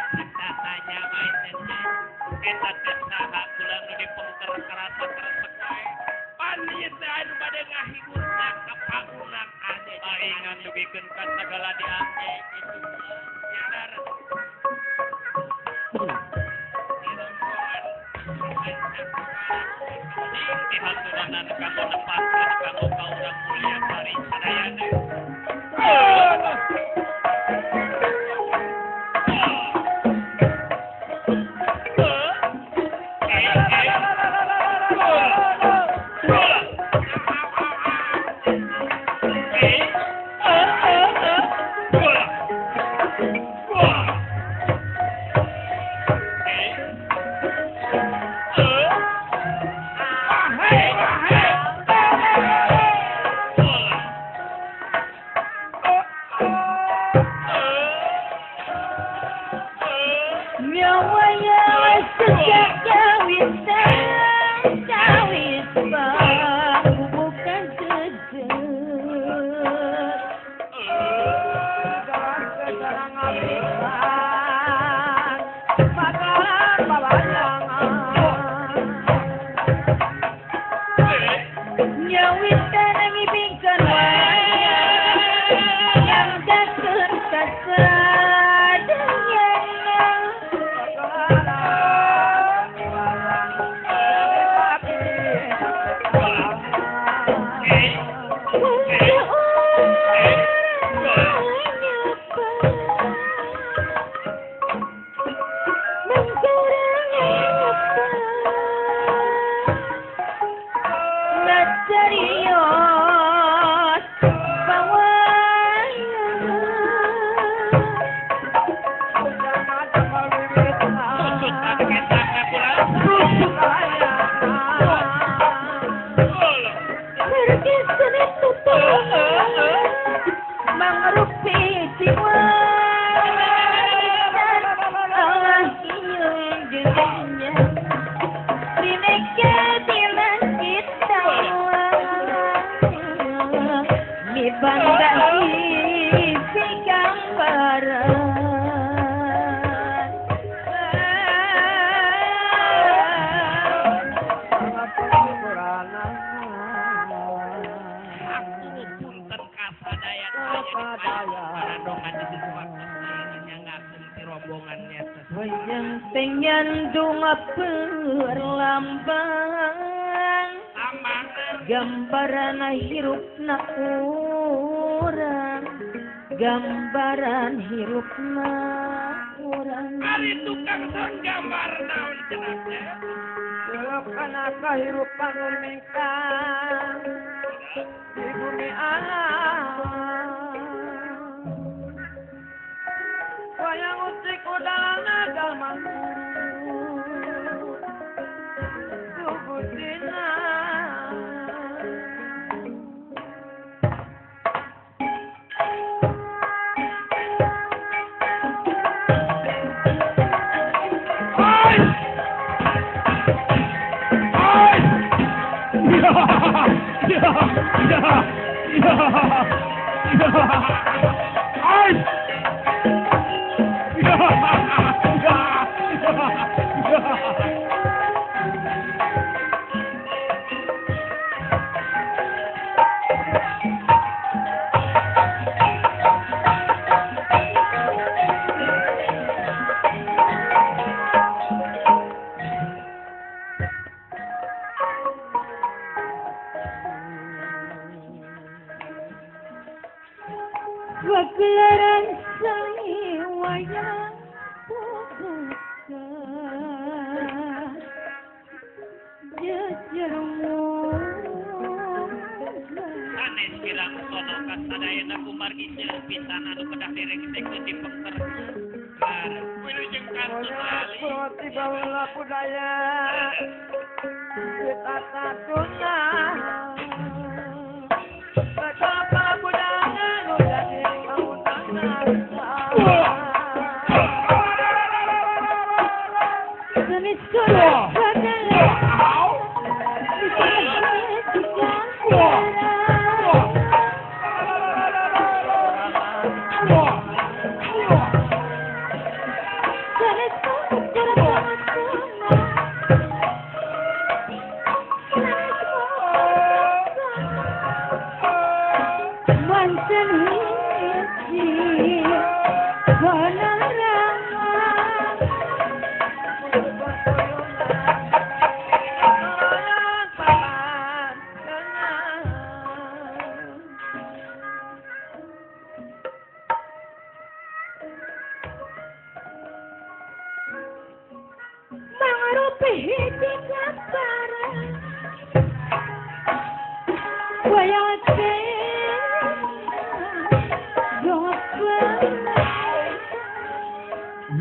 Tanya wae teh. Eta teh saha kula nu dipengker karasa kresek wae. Pan ieu teh anu bade ngahibur ka paunak ade. Paingan dugikeun ka sagala diangge kitu. Nyadar. Dihaturan kanggo nepatkeun kanggo ka urang mulia sari sadayana. Gambaran hirupna urang, gambaran hirupna urang. Ari tukang son gambar naon cenah teh? Kana kahirupan mingkang di bumi alam. Wayang ucik udalana galman Gugusina. Pagelaran saliwayang pupuka jejermu sanes kirang sono kasadayana kumargi seueur pisan anu kedah direngsekeun di pengker. Wilujeng kantun ali tiba budaya kita satunya. Sanes ukur tengah-tengah. Sanes manten hiji penerangan. Mangarupi hiji gambaran wayang teh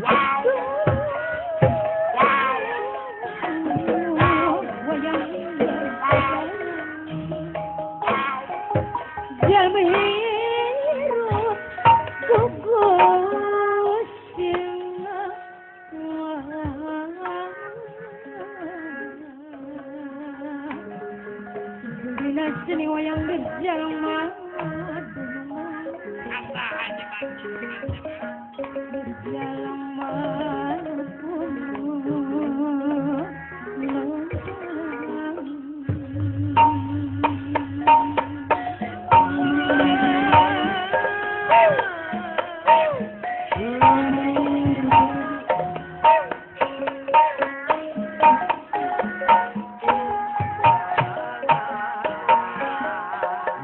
Wow. Wow. Jalmi hirup gugus Dina seni wayang berjalma Asa aja bagus. Berjalma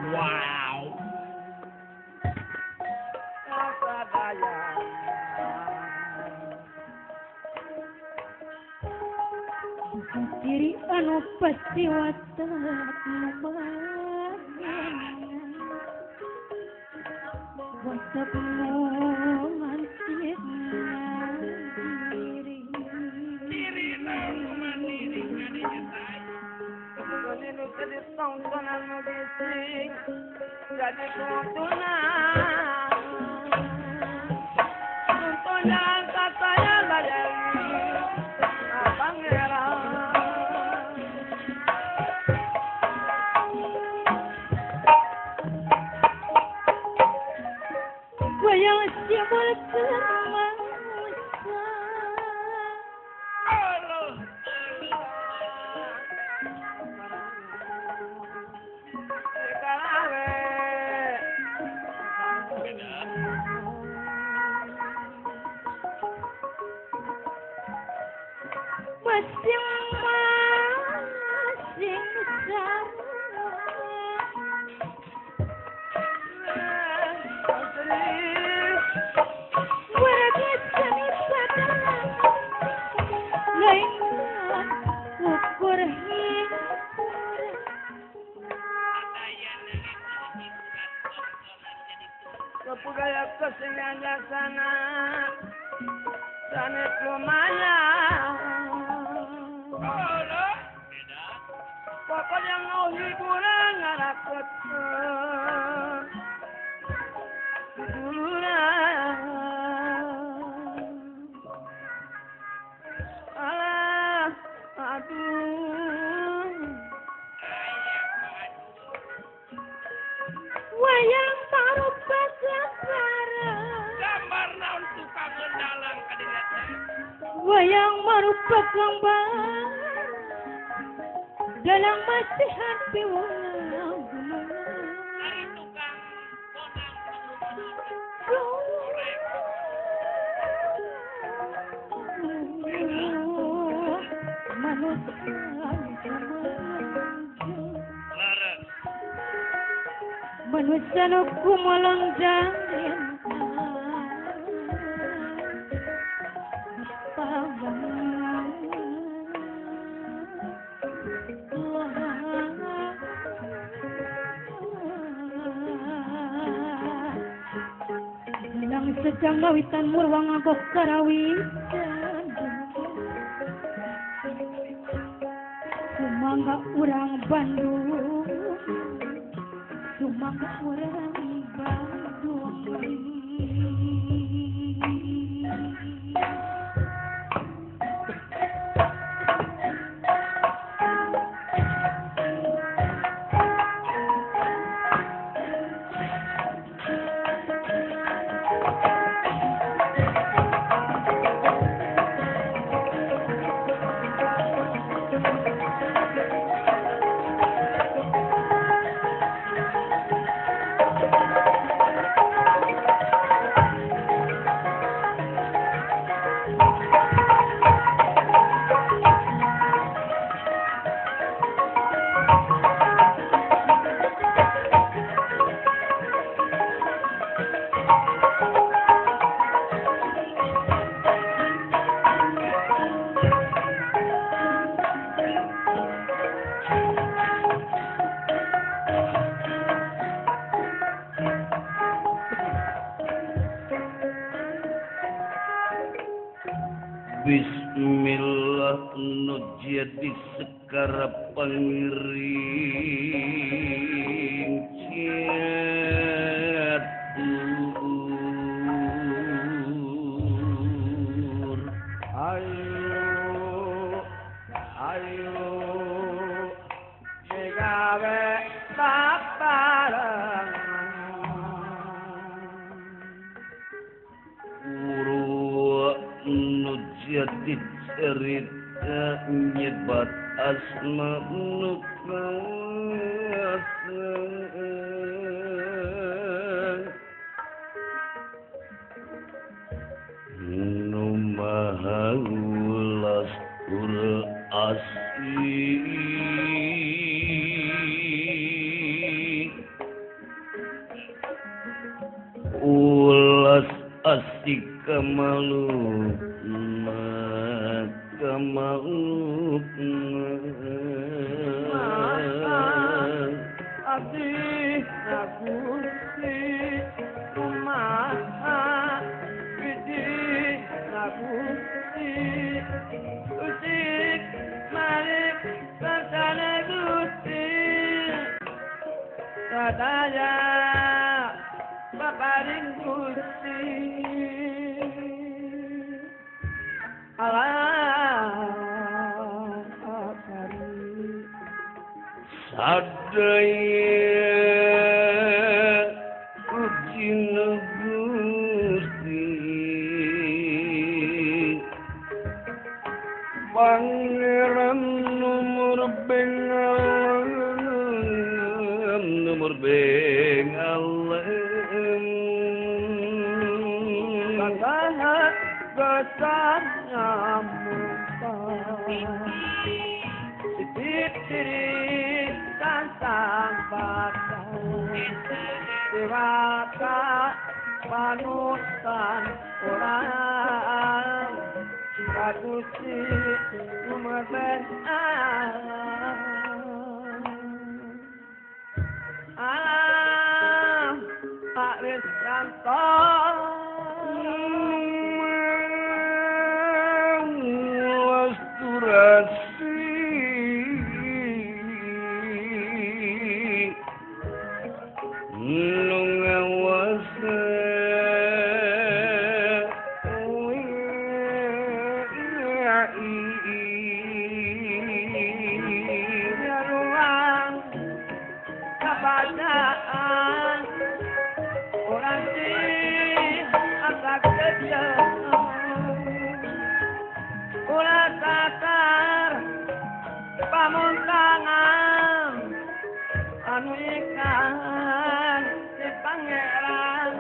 Wow. Diri anu pasti watak watak diri Diri naon mandiri kadinya teh. Jadi tuntunan tuntunan katanya layang pangeran. Wayang simbol kemanusiaan. Allah. Masing-masing sarua. Warga seni padang lain ukur hiburan. Kebudaya kesenian sana sanes lumayan. Allah. Beda. Pokoknya mau hiburan ngarakot hiburan. Alah, aduh. Wayang marupa gambaran. Gambar naon tukang ngedalang kadinya teh. Wayang marupa gambaran. Dalang masihan piwang gunung. Ari tukang bonang Manusia Leres. manusia nu kumolongjang Nang sejang ngawitan murwang agok karawitan. Sumangga urang Bandung, sumangga urang Bandung. Bismillah nu jadi sekara pangiring catur. Ayo ayo digawe papareng jadi cerita nyebat asma nu kawasa nu maha ulas tur asih ulas asik kamalu abdi nagusti kumaha bidi nagusti usik malik sarsana gusti sadaya baparing gusti Allah sadaya ujina Gusti Pangeran nomor bengalam Kataha besarnya muka Sitip-siri tantang bakal Dewata panutan orang Kagusti nomor alam Pak Risyanto Wasturasi nu ngawasa ruang kepadaan orang di atas kecil ulah sakar pamuntangan anu ikan si pangeran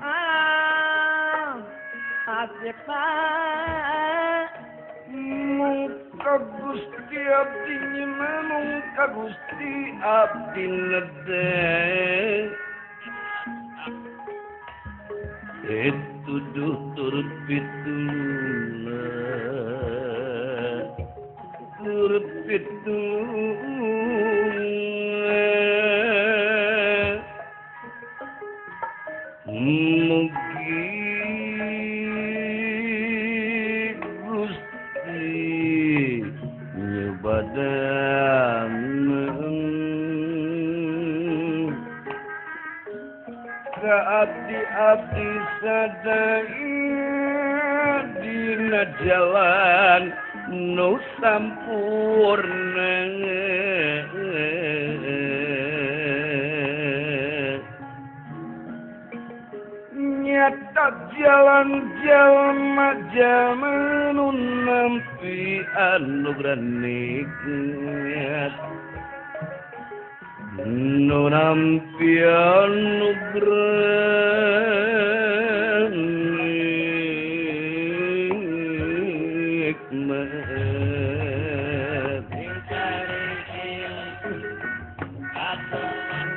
alam asik mungka Gusti abdi mungka Gusti abdi nede tuduh turut pitulungan turut pitulungan mugi Gusti nyebadan ka abdi-abdi sadaya dina jalan nu sampurna nyata jalan jalma jalma nu nampi anugerah nikmat nu nampi anugerah nikmat. Aturan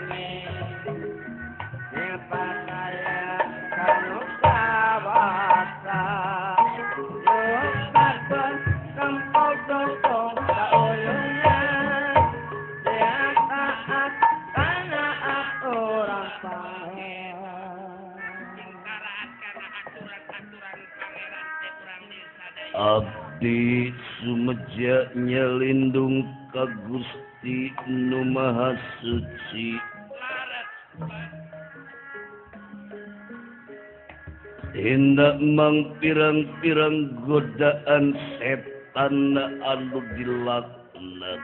Abdi sumeja nyelindung ka Gusti Nu Maha Suci. Tindak mang pirang-pirang godaan setan anu dilaknat.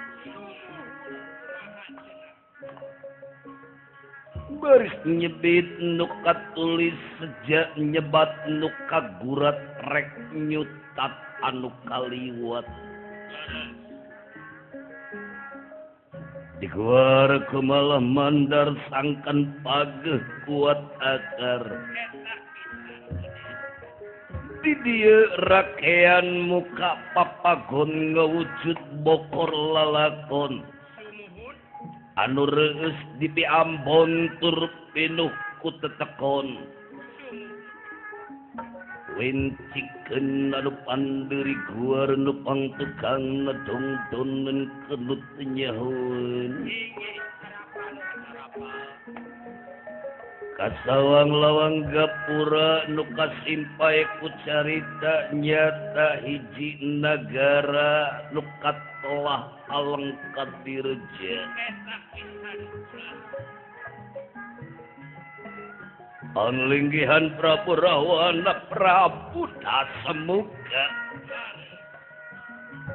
Baris nyebit nu katulis sejak nyebat nu kagurat rek nyutat anu kaliwat. Diguar kumalah mandar sangkan pageh kuat akar. Di dieu rakean muka papagon ngawujud bokor lalakon. Anu reueus di piambon tur pinuh ku tetekon. Wincikeun anu pandeuri guar nu pangtukang nedongdoneun kelut nyahoeun. Kasawang lawang gapura nu kasimpai ku carita nyata hiji nagara nu katelah alengkat direja. Panlinggihan Prabu Rahwana Prabu Dasamuka.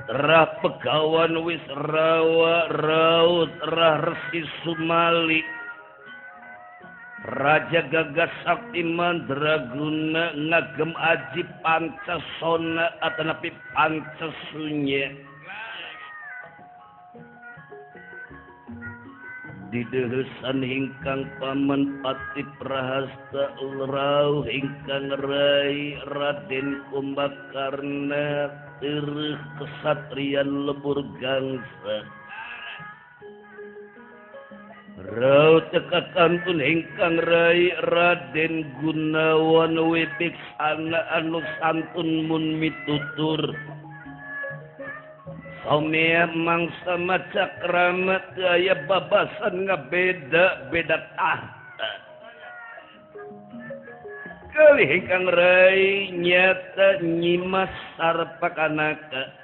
Terah pegawan wis rawa raut terah Resi Sumali. Raja Gagas Sakti Mandraguna ngagem aji pancasona atanapi pancasunya. Dideuheusan hingkang paman Pati Prahasta rauh hingkang rai Raden Kumbakarna teureeh kesatrian lebur gangsa. Rauh teka kantun hingkang rai Raden Gunawan Wibiksana anu santun mun mitutur. Somea mangsa maca keramat aya babasan ngabeda-beda tahta. Kali hingkang rai nyata Nyimas Sarpakanaka.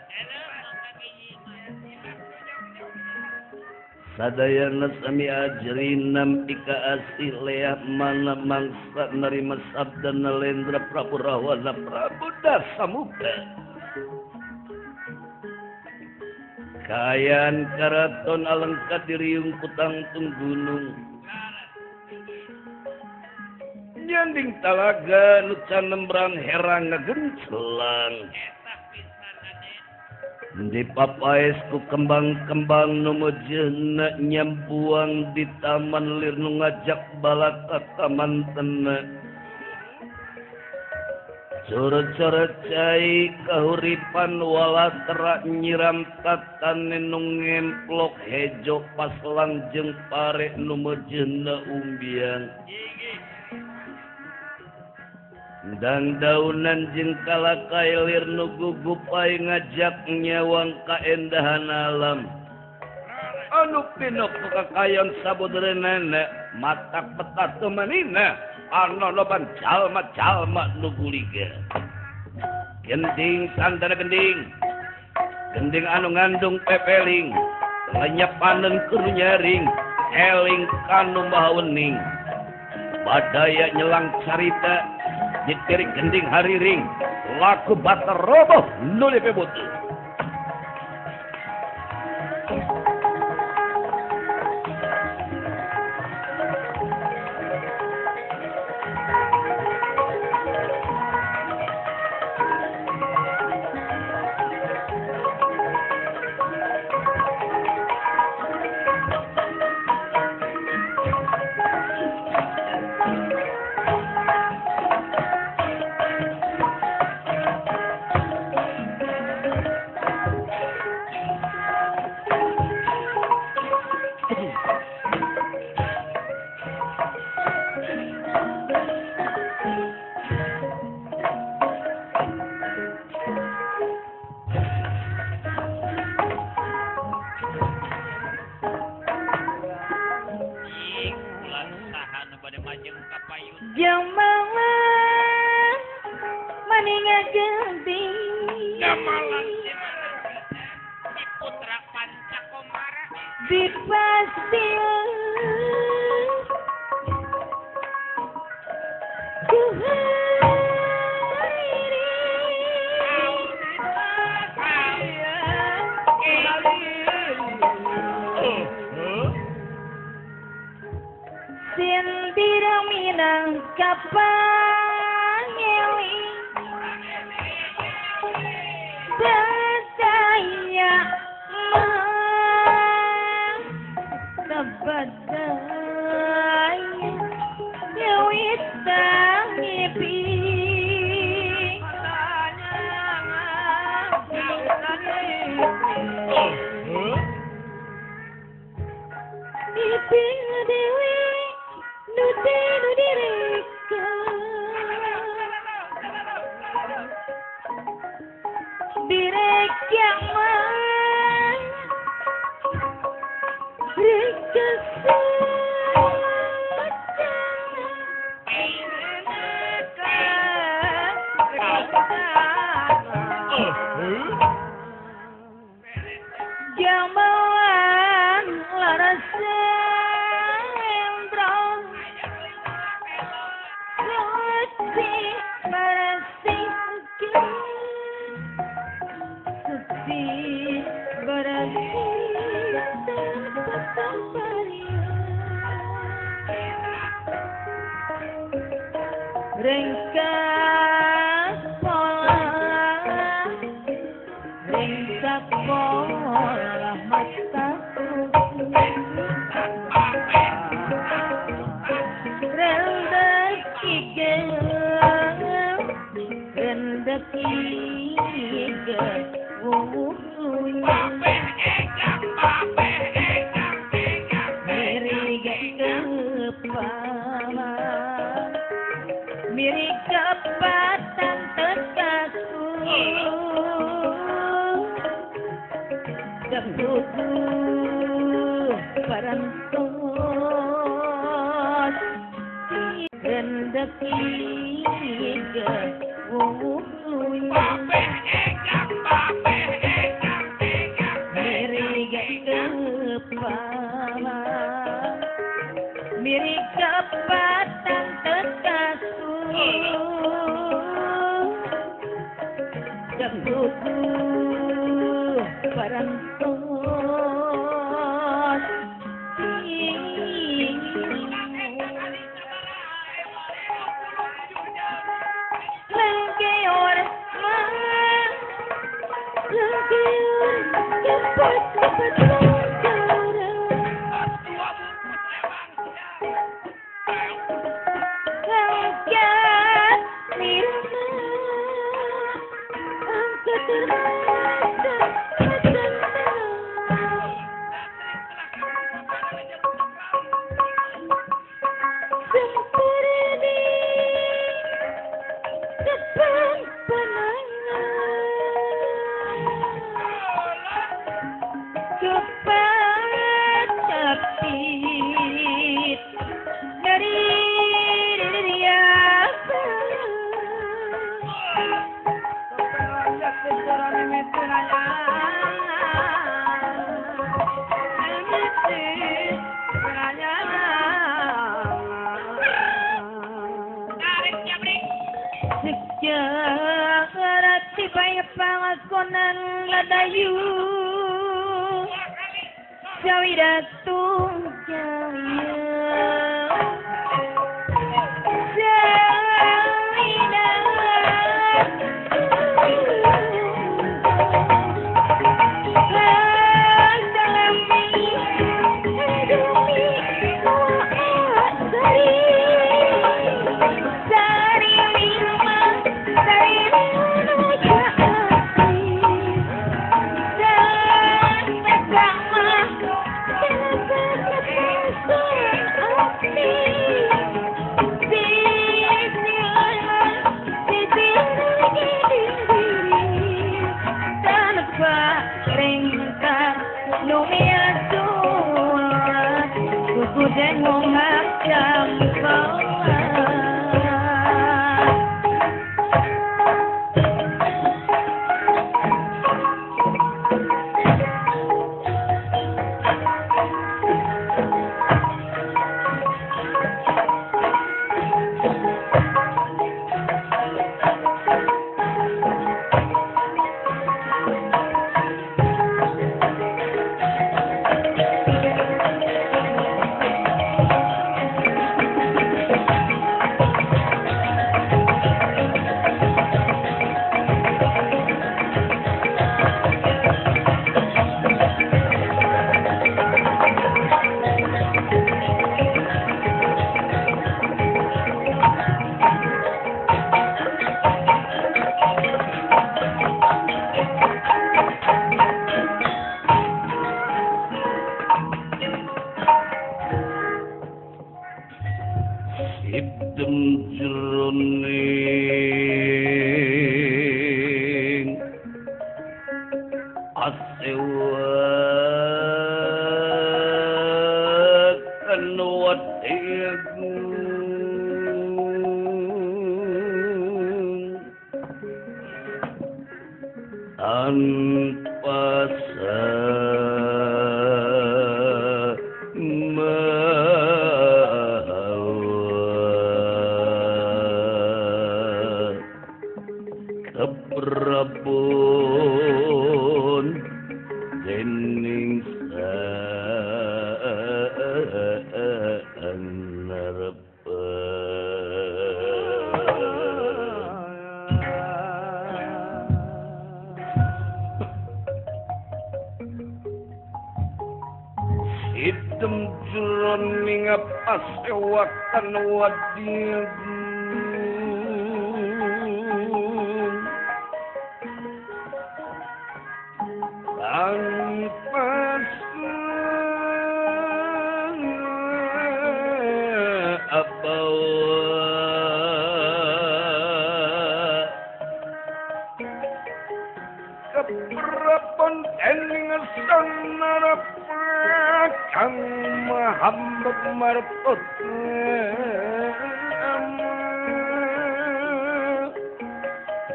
Sadayana sami ajri nampi ka asih leah mana mangsa nerima sabda Nalendra Prabu Rahwana Prabu Dasamuka. Kaayaan karaton alengkat diriung kutangtung gunung. Nyanding talaga nu canembrang herang ngagencelang. Di papaes ku kembang-kembang nu meujeuna nyambuang di taman lir nu ngajak balaka taman tena. Coro-coro cai kahuripan walatra nyiram tatane nu ngemplok hejo paslang jeung pare nu meujeuna umbiang. Dang daunan jeung kalakai lir nu gugupai ngajak nyawang kaendahan alam. Anu pinuh ku kakayon sabudeureunana matak petat manina anu loban jalma-jalma nu guliga. Gending sandana gending. Gending anu ngandung pepeling, lenyepaneun keur nyaring, eling kanu maha wening. Badaya nyelang carita ditirik gending hariring, laku bater roboh nuli pebutu. Jamaah maninga genting. Jamalan si putra Pancakomara dipastil Sindira minang kapangeling Badaya mah Badaya Yawita ngipi Ipi dewi Nute nudireka Direka mah Reka Jamalan larasendra Suci bersih Suci bersih tanpa Ringkas pola Ringkas pola mata Rendek iga Miri kepala Miri kepatan tekaku Kepuku parantos Rendek iga Miri kepala Miri kepatan tekaku Kepuku parantos Lengkeor mah Lengkeor cepat-cepat longkara Angkat nirma Angkat rasa Sempurni depan penangan Cepat capit dari apa Sejarah tiba pangakonan ladayu Sawida tunggaya Sawida Salami Dumi Sari Sari lima Sari Tanpa samawa keprabon dening hitam jroning pasewakan wadi tanpa abawa keprabon dening sanarep kang mahambek martut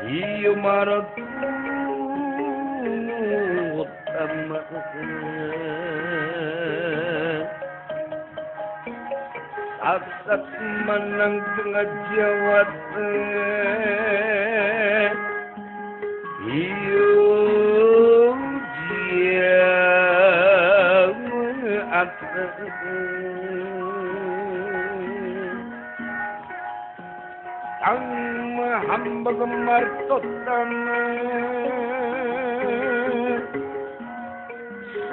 iyo martut asat manang pengajawat iyo Kang hamba martotan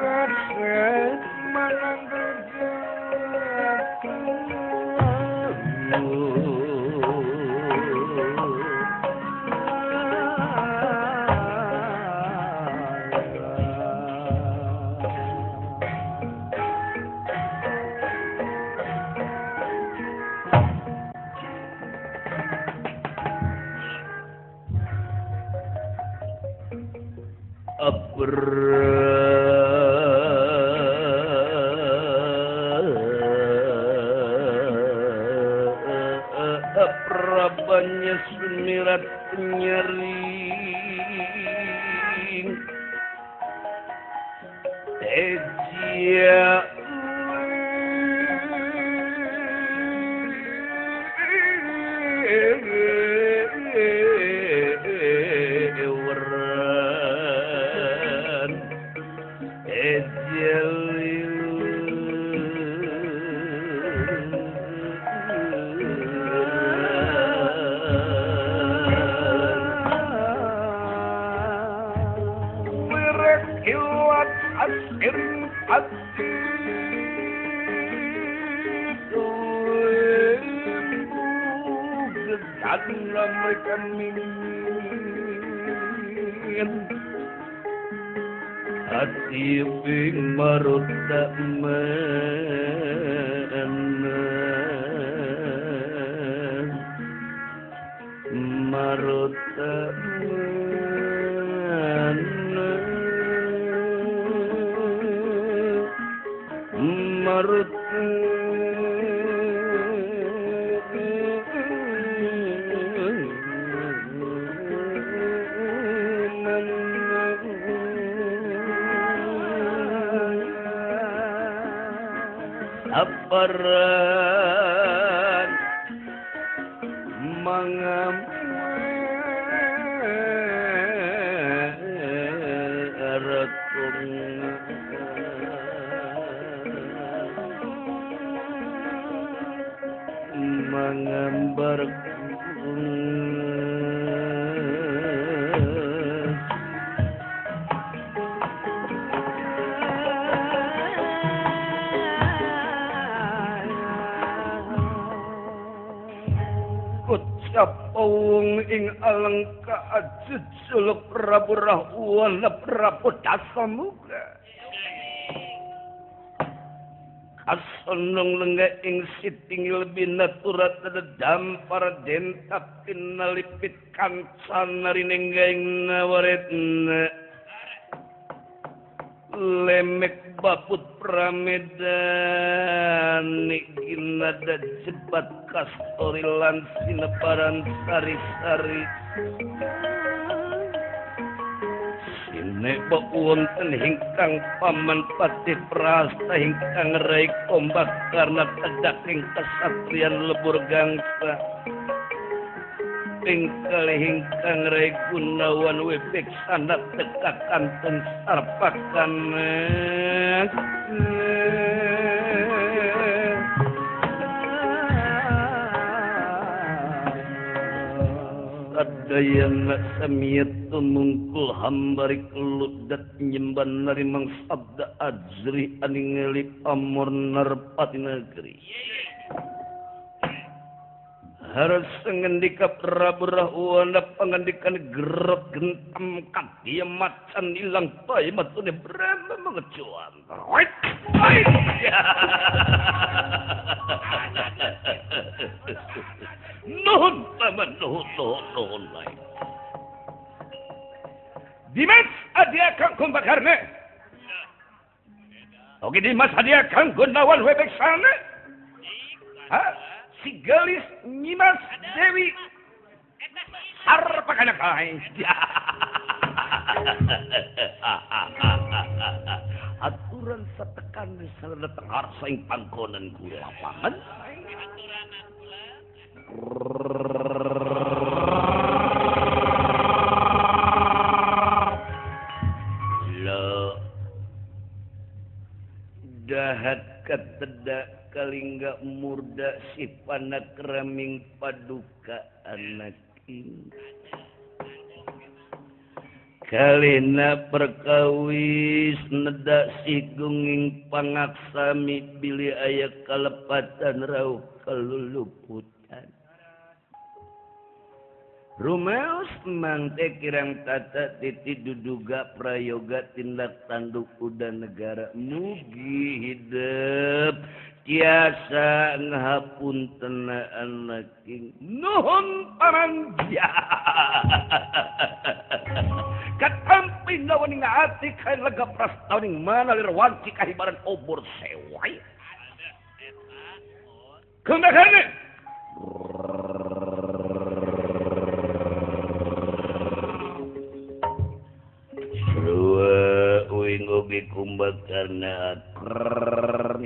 sat manang Prabanya sumirat nyaring Ejia Hati ping marut tak marut tak marut aparan mangambar Wong ing alengka jejuluk Prabu Rahwana Prabu Dasamuka kasonong lenggah ing sitingil binaturat dampar dentap pinalipit kancana rinengga ing nawaretna lemek baput pramedani ginada jebat kastori lan sineparan sari-sari Nek wonten ingkang paman Patih Prasta ingkang rai kombak karena tedaking kesatrian lebur gangsa. Ingkang ingkang rai Gunawan Wibiksana teka kantun sarpakan. Sadayana samiyat tumungkul hambari keludat nyemban narimang sabda ajri aningali pamor narpati negeri. Harus ngendika Prabu Rahwana pangandikan gerot gentam kaki macan ilang bae matune brahma mengecuan. Nuhun paman, nuhun nuhun nuhun lain. Dimas Adia Kang Kumbakarna. Oke Dimas Adia Kang Gunawan Wibiksana. Ha? Si gelis Nyimas Dewi Sarpakana kai. Aturan satekan sarana harsa ing panggonan kula paman. Lo dahat katedak kalingga murda si panakraming paduka anak ing kalina perkawis nedak sigunging pangaksami bilih aya kalepatan rauh kaluluputan. Rumaos mangte kirang tata titi duduga prayoga tindak tanduk uda negara mugi hidup tiasa ngahapuntena anak ing nuhun paman. Katampi lawan ing ati kain lega prastawa ning mana lir wanci kahibaran obor sewai. Kumbakarna. Sarua uing oge kumbakarna akrrrr.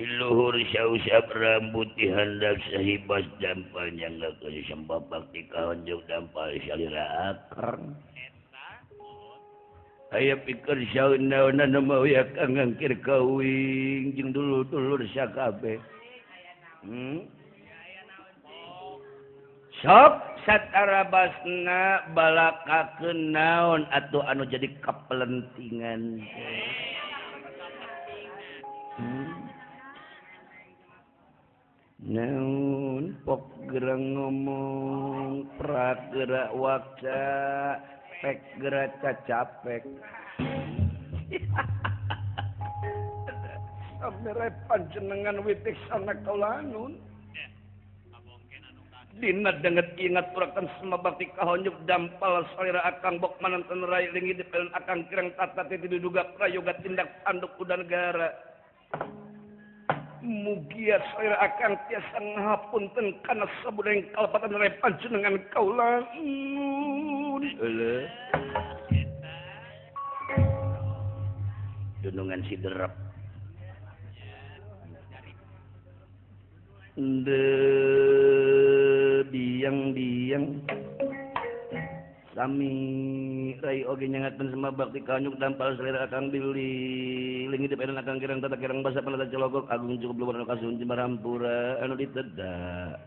Luhur sausap rambut dihandap sahibas dampal nyangga ke sembah bakti kahonjok dampal salira akar. Aya pikir sauna nu mau ya kang ngangkir kawing jeung dulur-dulur sakabeh. Sok satarabasna balakakeun naon atuh anu jadi kapelentingan. Naon pok gerang ngomong prak gerak wakca pek gerak cacapek. Samere panjenengan Wibiksana kaulanun. Dina denget ingat purakan semabakti kahonyuk dampal salira akang bok mananten rai lingi dipelun akang kirang tata titi duduga prayoga tindak tanduk uda negara. Mugia salira akang tiasa ngahapunten kana sabudayang kalepatan rai panjenengan kaulanun. Eueuh. Dunungan siderep. De biang-biang sami rai oge nyangatkeun semabakti kanyuk dampal selera akang bilih lingi dipedan akang kirang tata kirang basa panata celogok agung cukup luar anu kasun jemarampura anu ditedak.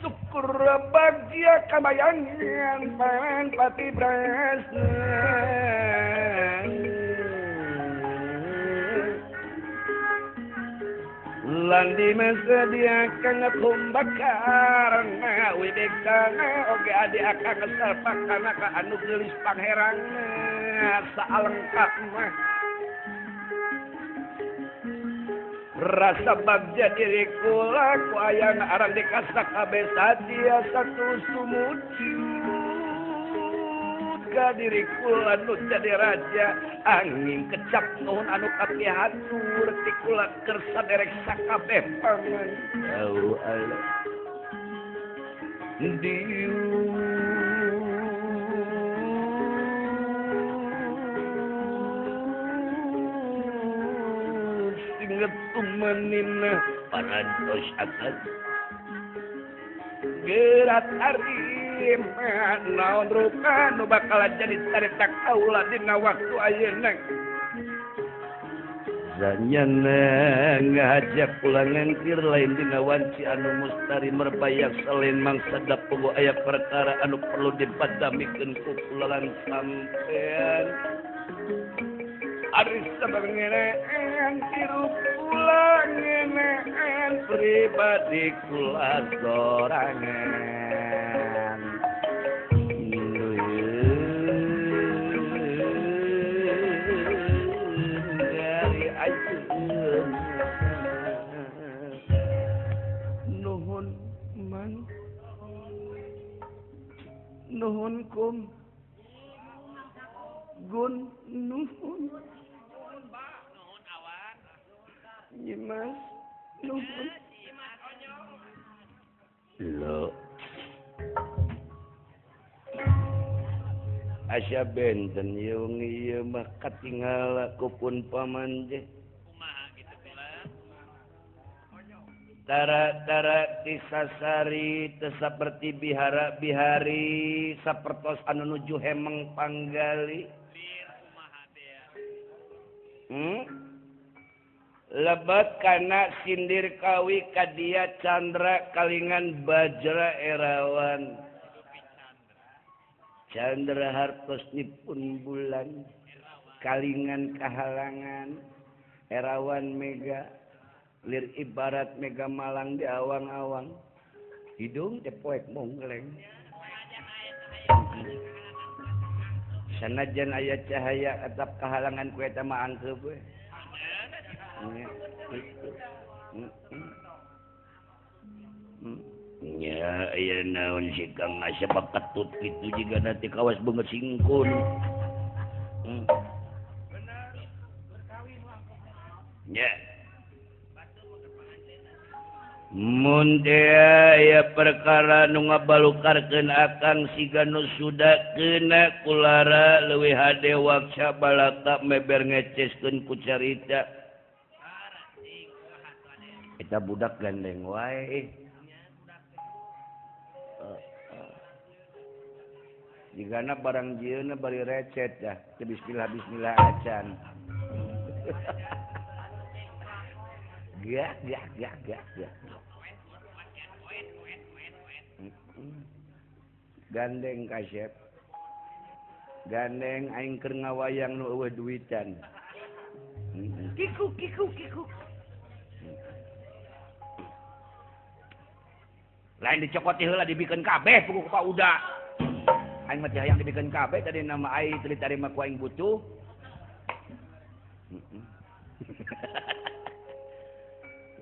Syukur bagja kamayangan paman pati brasna. Lan di masa dia kang kumbakarna Wibiksana oge adi akang sarpakana ka anu geulis pangherangna saalengkap mah. Rasa bagja diri kula ku ayana arang dikasak kabeh sadia satu sumujud. harga diri kula nu jadi raja angin kecap nuhun anu kapihatur ti kula keur saderek sakabeh pangan au Allah diu singet tumanina parantos akan gerat arima naon rupa nu bakal jadi carita kaula dina waktu ayeuna zanyana ngajak kula ngangkir lain dina wanci anu mustari merbayak selain mangsa dapogo aya perkara anu perlu dipadamikeun ku kula lan sampean ari sabangenean hirup kula ngenean pribadi kula sorangan dari ayeuna nuhun mang nuhun kum gun nuhun Nyimas nuhun lo asa benten ieu ieu mah katinggal ku pun paman teh kumaha kitu kula tara-tara tisasari teu saperti bihara bihari sapertos anu nuju hemeng panggali lir kumaha teh Lebet kana sindir kawi kadia candra kalingan bajra erawan candra hartosnipun bulan kalingan kahalangan erawan mega lir ibarat mega malang di awang-awang hidung teh poek monggleng sanajan aya cahaya atap kahalangan ku eta mah angkeup we. Nya aya naon si Kang Asep ketut kitu jiga nanti kawas beungeut singkun. Nya. Mun teh aya perkara nu ngabalukarkeun akang siga nu suda keuna kulara leuwih hade waksa balaka meber ngeceskeun ku carita. Eta budak gandeng wae. Jigana barang jieuna bari recet dah. Teu bismillah bismillah acan. Gak gak gak gak gak. Gandeng kasep. Gandeng aing keur ngawayang nu eueuh duitan. Kikuk kikuk kikuk. Lain dicokot heula dibikeun kabeh puguh ku Pak Uda. Aing mah teh hayang dibikeun kabeh tadi nama aing teu ditarima ku aing butuh.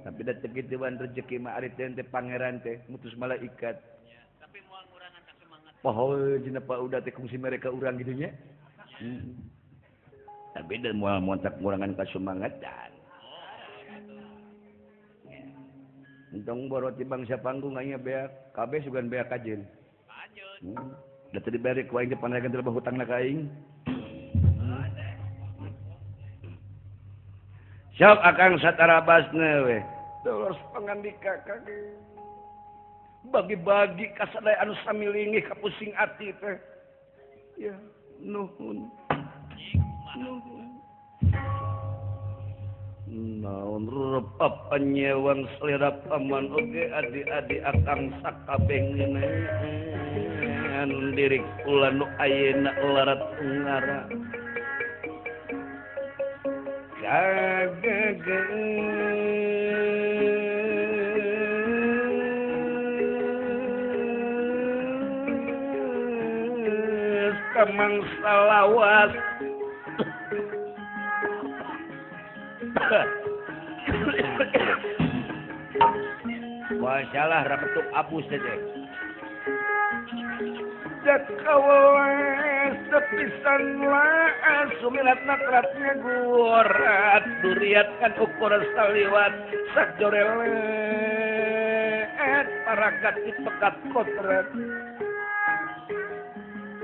Tapi da teu kitu wan rezeki mah ari teh pangeran teh mutus malaikat. Tapi moal ngurangan ka semangat. Poho dina Pak Uda teh kungsi mereka urang kitu nya. Tapi da moal montak ngurangan ka semangatan. Entong boro ti bangsa panggung aing beak kabeh sugan beak kajeun. Kajeun. Da teu dibere ku aing teh panagan teh hutangna ka aing. Sok akang satarabasna we. Terus pangandika kang. Bagi-bagi ka sadaya anu samilingih kapusing ati teh. Ya nuhun. Nuhun. Naon rupa panyewang selera paman oge adi-adi akang sakabeh ngeunaan diri kula nu ayeuna larat ungara kagageus kamangsa lawas Wah salah rapetuk abus teh. Jakawelas Tepisan laas sumilat natratnya gurat duriat kan ukur saliwat sakjorelet paragat dipekat kotret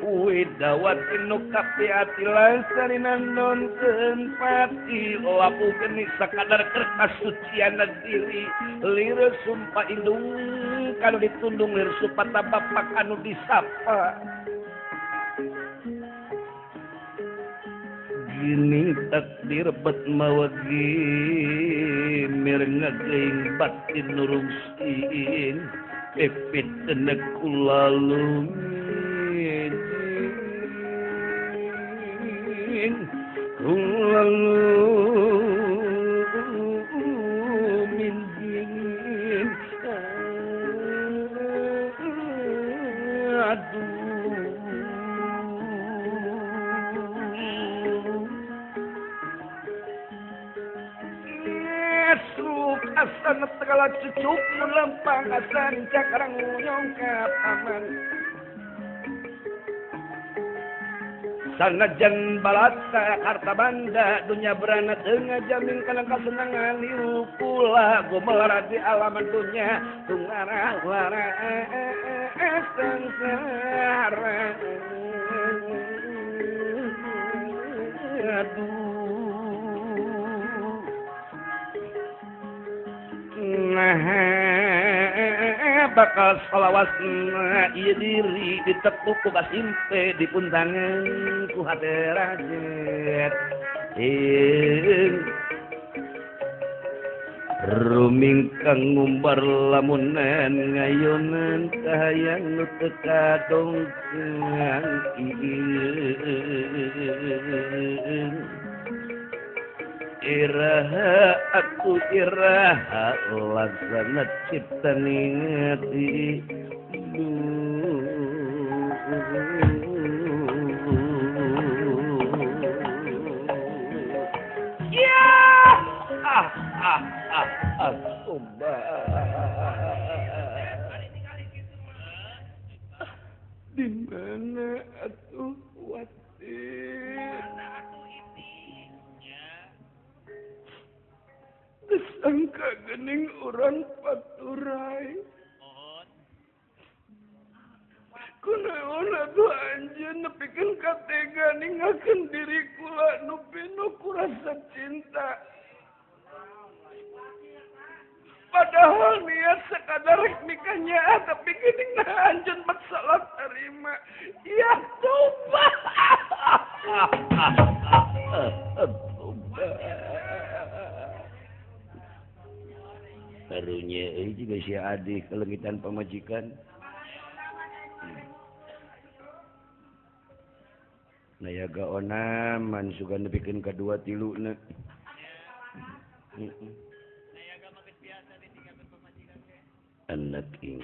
widawat inu kapi ati lasarinan nonton pati lapu geni sakadar kerkasucian diri lir sumpah indung kanu ditundung lir supata bapak anu disapa gini takdir bet mawagi mirngaging batin nurungsin pepit tenek kulalu kulalu min aduh asan segala cucuk lempang asan cakarang ngunyong ka paman sanajan balata harta banda dunya berana teu ngajamin kana kasenangan liu pula gomelar di alam dunya tungarah lara sengsara aduh. Nah, bakal salawasna ieu diri ditepuk ku kasimpe dipuntangan ku hate rajet. Rumingkang ngumbar lamunan ngayonan kahayang nu teu kadongkean iraha aku iraha laksana cipta ningati ya ah ah ah ah di mana atuh wati disangka gening orang paturai kunaon atuh anjeun nepikeun katega ninggalkeun diri kula nu pinuh ku rasa cinta padahal niat sekadar rek nikahnya tapi geuning nah anjeun bet salah terima ya toba karunya juga si adik kelengitan pamajikan. Nayaga onaman sugan nepikeun ka dua tilu na. Anak ing.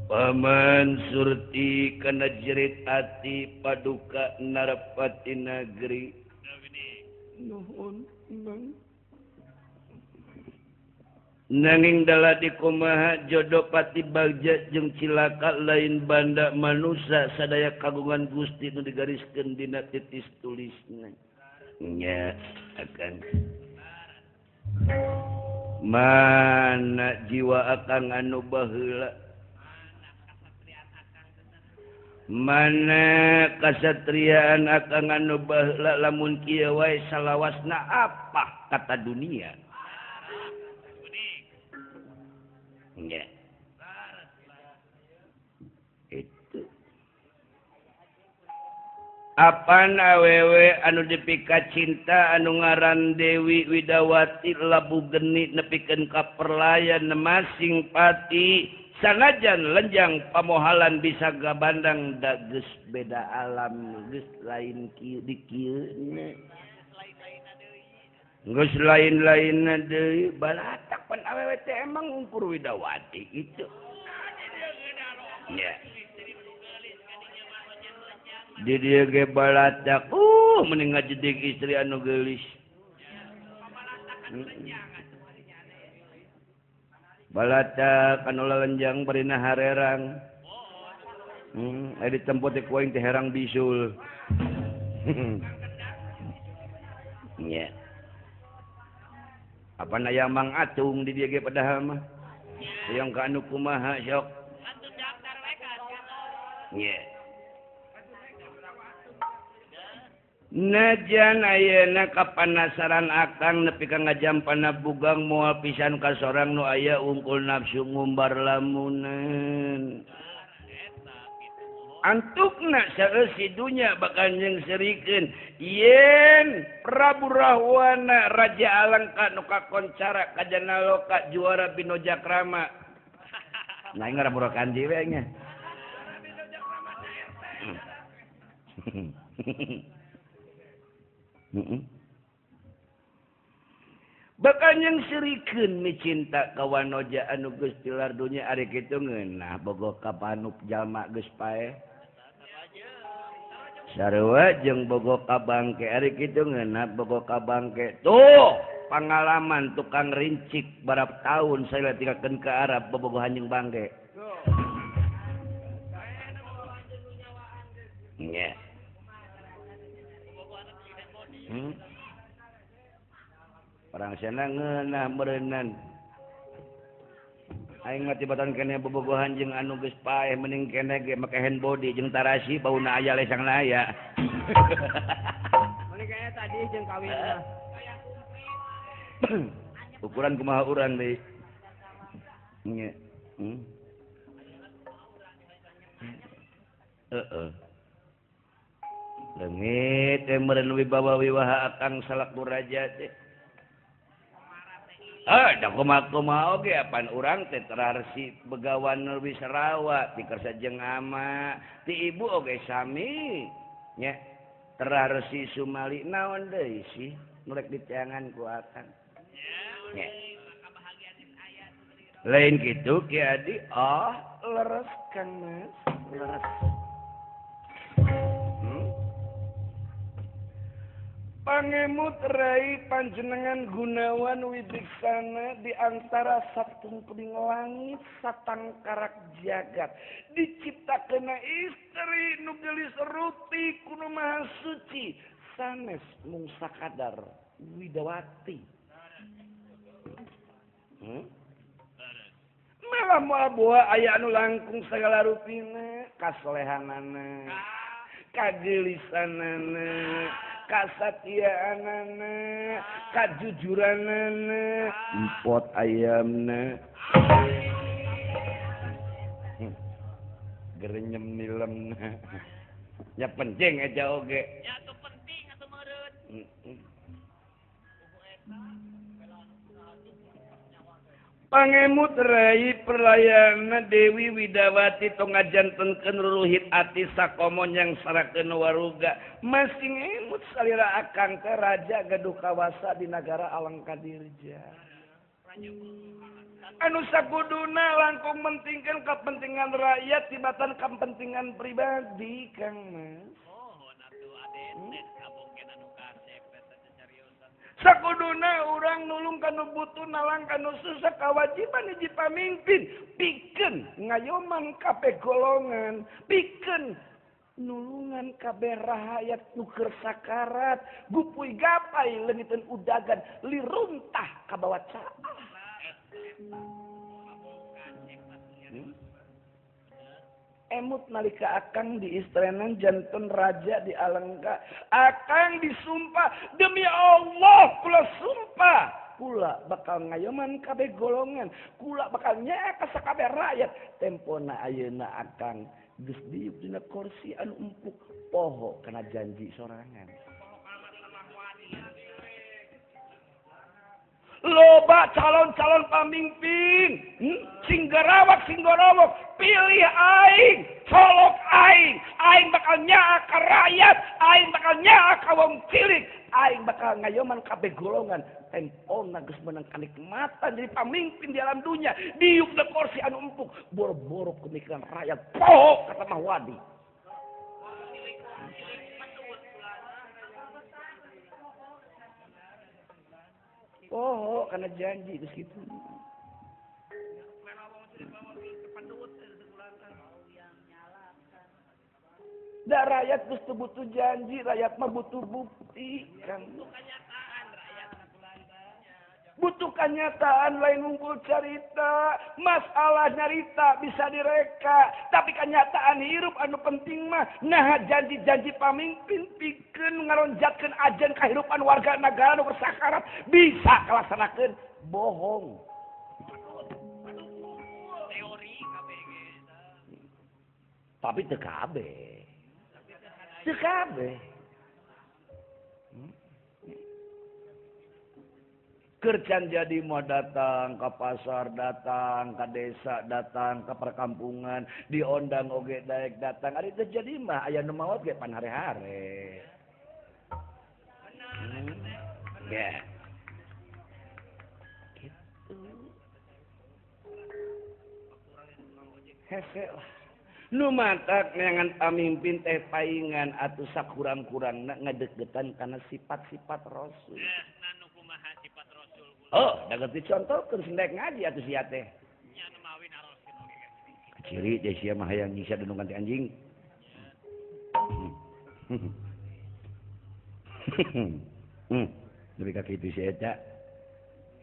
Paman Surti kana jerit ati paduka narapati nagri. Nuhun. Nanging dala dikumaha jodoh pati bagja jeung cilaka lain banda manusa sadaya kagungan Gusti nu digariskeun dina titis tulisna. Nya akan mana jiwa akang anu baheula mana kasatriaan akang anu baheula lamun kieu wae salawasna apa kata dunia. Ya. Itu. Apan awewe anu dipika cinta anu ngaran Dewi Widawati labu geni nepikeun ka perlayan masing pati sanajan lenjang pamohalan bisa gabandang da geus beda alam geus lain kieu di kieu geus lain-lainna deui balatak pan awewe teh emang ungkur Widawati itu. Ya. Di dieu ge balatak mending ngajedik istri anu geulis. Balatak anu lalenjang barina harerang. Aya ditempo teh ku aing teh herang bisul. Nya. Apa aya Mang Atung di dieu ge padahal mah. Hoyong ka anu kumaha sok. Nya. Najan ayeuna kapanasaran akang nepi ka ngajampana bugang moal pisan ka sorang nu aya ungkul nafsu ngumbar lamunan. Antukna saeusi dunya bakal nyengserikeun yen Prabu Rahwana Raja Alengka nu kakoncara kajanaloka juara Binojakrama. Nah ngaramurakan deui we nya. Bakal nyengserikeun micinta ka wanoja anu geus tilar dunya ari kitu ngeunah bogoh ka panup jalma geus paeh. Sarua jeung bogoh ka bangke ari kitu ngeunah bogoh ka bangke. Tuh pangalaman tukang rincik barap tahun saya tinggalkeun ka Arab bobogohan jeung bangke. Nya. Orang sana ngeunah meureunnan. Aing mah tibatan keneh bobogohan jeung anu geus paeh mending keneh ge make hand body jeung tarasi bauna aya lesangna aya. Mending kaya tadi jeung kawin mah. Ukuran kumaha urang deui. Nya. Heeh. Leungit teh meureun wibawa wiwaha akang salaku raja teh. Ah, da kumaha oge apan urang teh terarsi begawan lebih Sarawak ti kersa jeung ama, ti ibu oge sami nya. Terarsi sumali naon deui sih nu rek diteangan ku akang. Nya. Lain kitu Ki Adi, oh leres Kang Mas, leres. Pangemut rai panjenengan Gunawan Wibiksana di antara satungkuling langit satangkarak jagat diciptakeuna istri nu geulis rupi kuno maha suci sanes mung sakadar widawati. Malah moal boa aya anu langkung sagala rupina kasolehanana kageulisanana kasatiaanana kajujuranana empot ayamna gerenyem nilemna nya penting aja oge nya atuh penting atuh meureun. Pangemut rai perlayana Dewi Widawati tong ngajantenkeun ruruhit ati sakomo yang sarakeun waruga masing emut salira akang teh raja gaduh kawasa di nagara Alengkadirja anu sakuduna langkung mentingkeun kepentingan rakyat tibatan kepentingan pribadi Kang Mas. Sakuduna urang nulung kanu butuh nalang kanu susah kewajiban hiji pamimpin pikeun ngayoman kabeh golongan pikeun nulungan kabeh rahayat nu keur sakarat gupuy gapai leungiteun udagan liruntah kabawa caah. Emut nalika akang diistrenan janten raja di Alengka akang disumpah demi Allah kula sumpah kula bakal ngayoman kabeh golongan kula bakal nyaah ka sakabeh rakyat tempona ayeuna akang geus diuk dina kursi anu empuk poho kana janji sorangan. Loba calon-calon pamimpin sing garawak sing gorowok pilih aing colok aing aing bakal nyaah ka rakyat aing bakal nyaah ka wong cilik aing bakal ngayoman kabeh golongan tempona geus meunang kanikmatan jadi pamimpin di alam dunia diuk na kursi anu empuk boro-boro pemikiran rakyat poho kata Mahwadi. Oh, karena janji terus gitu. Da rakyat geus teu butuh janji, rakyat mah butuh bukti kan. Butuh kenyataan lain unggul carita, masalah nyarita bisa direka, tapi kenyataan hirup anu penting mah nah janji-janji pamimpin pikeun ngaronjatkeun ajen kahirupan warga negara nu bersakarat bisa kalaksanakeun bohong. Teori KBG. Tapi teu kabeh. Teu kabeh. Kerjaan jadi mau datang ke pasar, datang ke desa, datang ke perkampungan, diondang oge daek datang. Ari teu jadi mah aya nu maot ge pan hare-hare. Ya. Gitu. Hese lah. Nu matak neangan pamimpin teh paingan atuh sakurang-kurangna ngadegdetan kana sifat-sifat Rasul. Oh, da geus dicontohkeun sendek ngaji atuh sia teh. Ciri teh sia mah hayang nyiksa dunungan teh anjing. Nepi ka kitu si eta.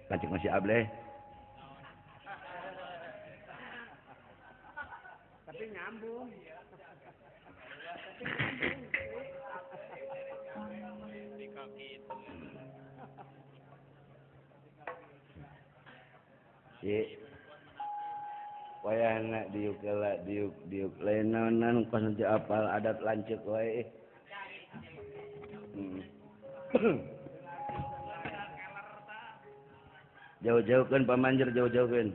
Lanceuk masih ableh. Tapi nyambung. Si wayahna diuk heula diuk diuk lain naonan kos teu apal adat lanceuk wae. Jauh-jauhkeun pamanjer jauh-jauhkeun.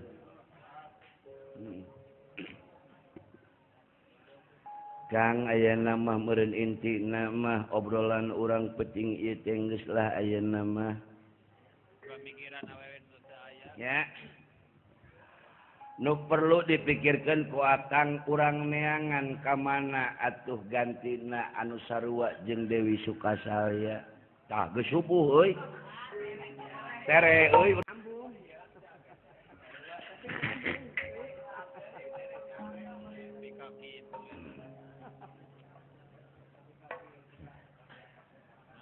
Kang ayeuna mah meureun intina mah obrolan urang peuting ieu teh geus lah ayeuna mah. Pamikiran awewe nu teu aya. Ya. Nu perlu dipikirkan ku akang urang neangan ka mana atuh gantina anu sarua jeung Dewi Sukasalya. Tah geus subuh euy. Tere euy.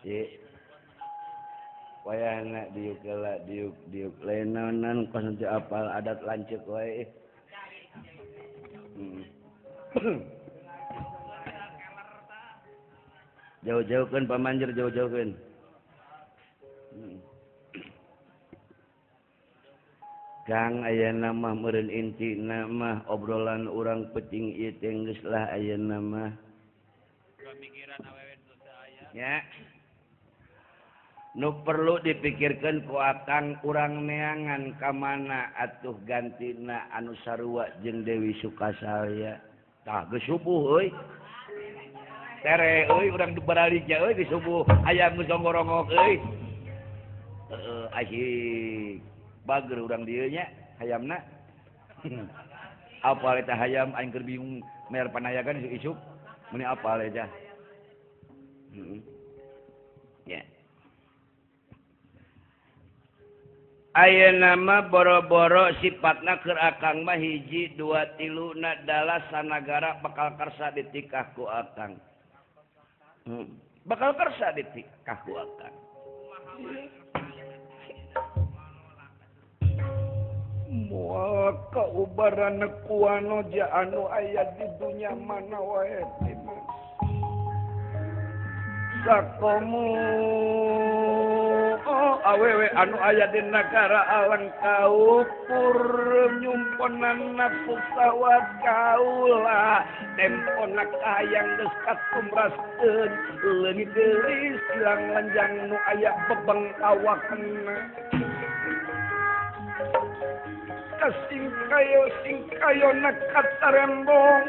Si wayahna diuk heula diuk diuk lain naonan kos teu apal adat lanceuk wae. Jauh-jauhkeun pamanjer jauh-jauhkeun. Kang ayeuna mah meureun intina mah obrolan urang peuting ieu teh geus lah ayeuna mah. Pamikiran awewe nu teu aya. Ya. Nu perlu dipikirkan ku akang urang neangan ka mana atuh gantina anu sarua jeung Dewi Sukasalya. Tah geus subuh euy. Tere euy urang baralik nya euy geus subuh ayam geus nggorongok euy. Heeh asyik. Bager urang dieu nya hayamna. Apal eta hayam aing keur bingung mer panayagan isuk-isuk meuni apal eta. Heeh. Ya. Ayeuna mah boro-boro sifatna keur akang mah hiji dua tilu na dalah sanagara bakal kersa ditikah ku akang. Bakal kersa ditikah ku akang. Moal kaubarana kuano ja anu aya di dunya mana wae Mas. Sakomu oh awewe anu aya di nagara alang kaupur nyumponan nafsu sawat kaula tempona kahayang geus katumraskeun leungit geulis ilang lenjang nu aya bebeng awakna kasingkayo singkayona katarembong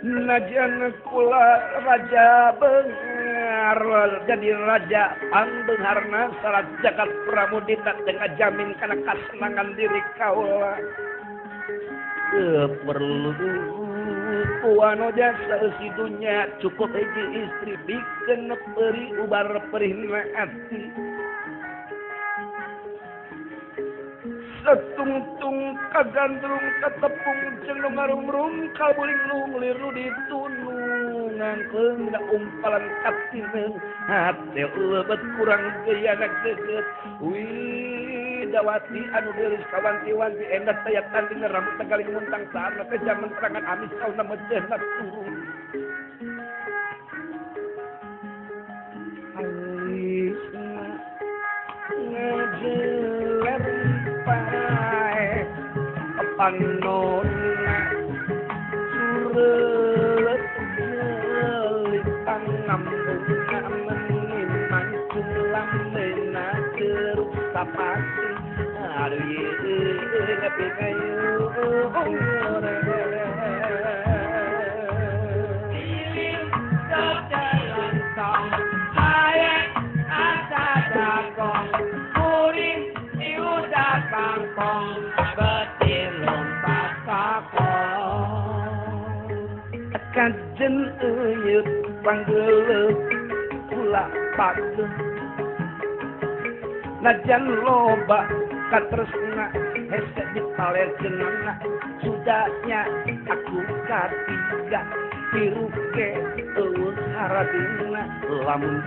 najan kula raja benghar jadi raja pangbeungharna sarat jagat pramudita dengan jamin kana kasenangan diri kaula perlu kuano jasa eusi dunya cukup hiji istri bikeun peuri ubar perihna ati. Satungtung kagandrung katepung jeung nu ngarumrum kabuling liru ditunung ngangkeung dina umpalan katineung hate lebet kurang geuyanak deukeut Widawati anu geulis kawanti-wanti endah taya tanding rambut tegaling muntang saarna teh jaman terangan amis kauna mecehna turun alisna ngejeler pae panonna surelet lipang ngambung meni mancung lambena jeruk sapati aduh ye nepi kayu kajen euyeup panggeuleuh ulah patuh najan loba katresna hese dipalerkeunana sudahnya aku katiga tiruke eueuh haradina lamun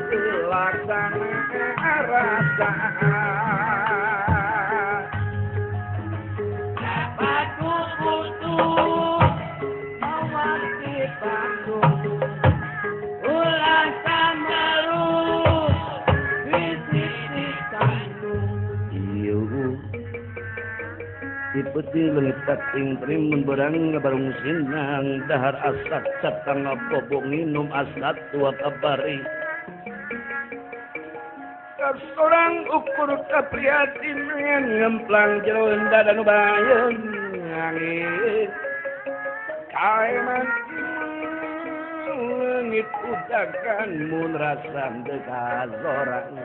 teu laksana rasa batu putus mawati Bandung ulah samaru bisi kandung iyo Dipeti leungit ing primun berang ngabarung sinang dahar asat catang ngabobong nginum asat tua kabari kasorang ukur kaprihatin ngemplang jero dada nu bayeung angin kaeman leungit udakan mun rasa deuk kasorangan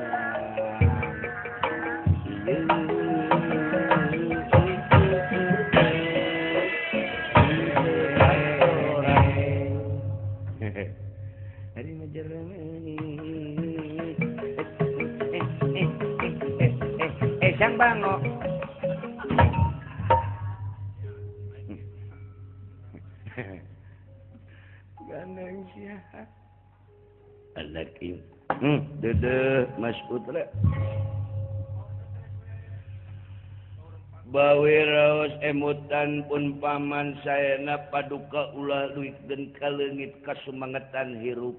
Sang bango. Gandeng sia. Anak ieu. Dedeh Mas Putra. Bawe raos emutan pun paman saena paduka ulah luikeun kaleungit kasumangetan hirup.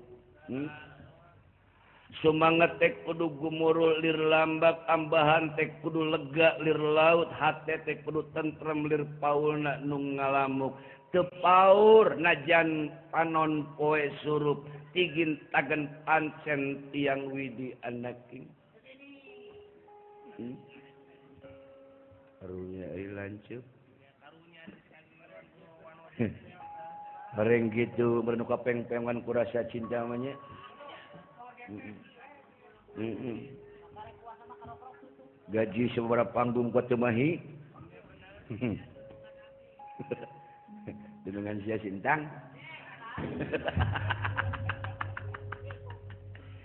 Sumanget tek kudu gumurul lir lambak ambahan tek kudu lega lir laut hate tek kudu tentrem lir paulna nu ngalamuk teu paur najan panon poe surup tigin tagen pancen tiang widi anak ieu. Karunya euy lanceuk. Bareng kitu meureun nu kapeng-pengan ku rasa cinta mah nya. Gaji seberapa panggung kuat temahi dengan sia sintang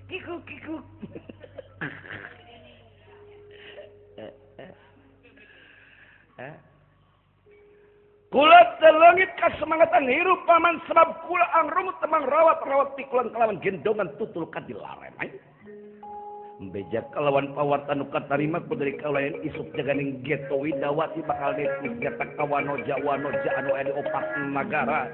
kikuk kikuk kula telengit kasemangatan hirup paman sebab kula angrumut temang rawat-rawat pikulan kelawan gendongan tutul kadilaren beja kalawan pawarta nu katarima ku dari kaulayan isuk jaganing geto Widawati bakal netis jata kawanoja wanoja anu aya di opat nagara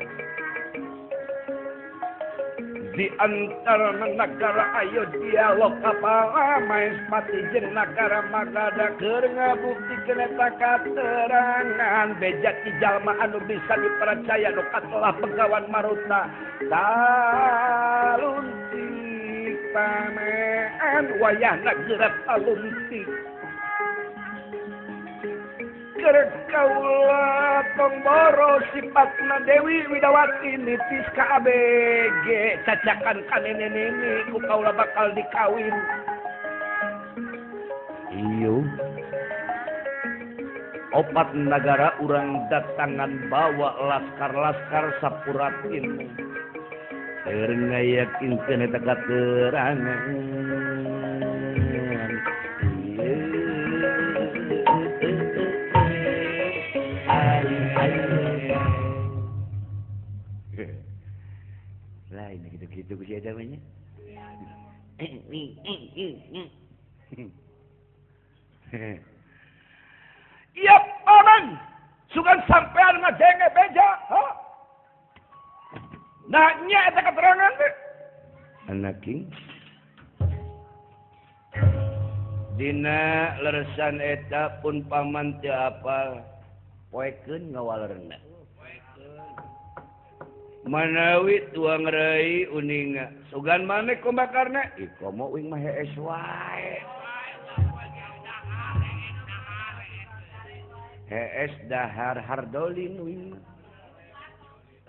di antara nagara Ayodhya Lokapala Maespati jeung nagara Magadha keur ngabuktikeun eta katerangan beja ti jalma anu bisa dipercaya nu katelah begawan maruta taluntik pamean wayahna geura taluntik keur kaula tong boro sipatna Dewi Widawati nitis ka ABG cacakan ka nene-nene ku kaula bakal dikawin. Iyo opat nagara urang datangan bawa laskar-laskar sapuratin keur ngayakinkeun eta katerangan. Kitu ku si eta mah nya. Iya paman, sugan sampean ngadenge beja, ha? Nah nya eta keterangan teh. Anaking dina leresan eta pun paman teu apal poekeun ngawalerna. Manawi tuang rai uninga sugan maneh kumbakarna ih komo uing mah hees wae. Hees dahar hardolin uing mah.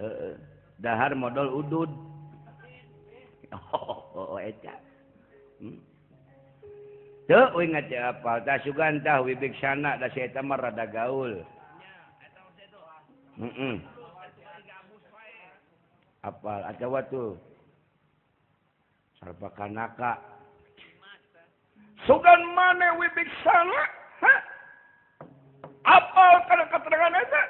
Heeh, dahar modal udud. Oh, eta. Teu uing teh apal tah sugan tah wibiksana da si eta mah rada gaul. Heeh. Apal atawa tuh sarpa kanaka. Sugan maneh wibiksana? Hah? Apal kana keterangan eta?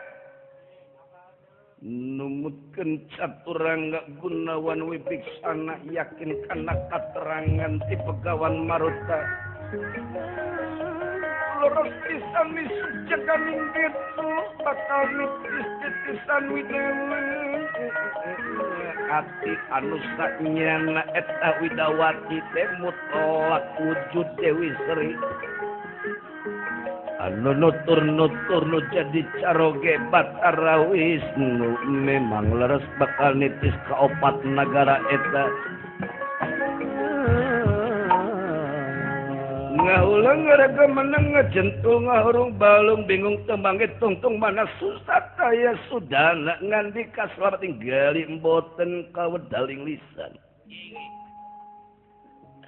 Numutkeun caturangga Gunawan Wibiksana yakin kana katerangan ti Begawan Maruta. Leres pisan misuk jaganing telu bakal nitis titisan widewe. Ati anu sanyana eta Widawati teh mutlak wujud Dewi Sri. Anu nutur-nutur nu jadi caroge Batara Wisnu memang leres bakal nitis ka opat nagara eta. Ngahulang ngaraga meneng ngajentul ngahurung balung bingung tembangit tungtung mana susah kaya sudana ngandika selamat tinggali mboten kawedaling lisan.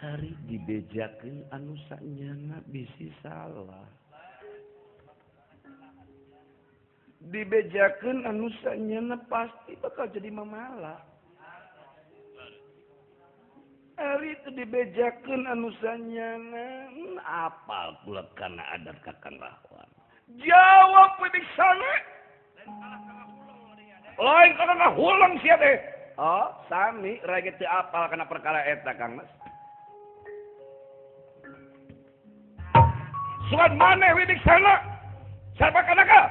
Ari dibejakeun anu sanyana bisi salah. Dibejakeun anu sanyana pasti bakal jadi mamala. Ari itu dibejakeun anu sanyana apal kula kana adat Kakang Rahwan. Jawab wibiksana. Lain kana huleng sia teh. Oh, sami rai ge teu apal kana perkara eta Kang Mas. Sugan maneh wibiksana? Sarpa kanaka?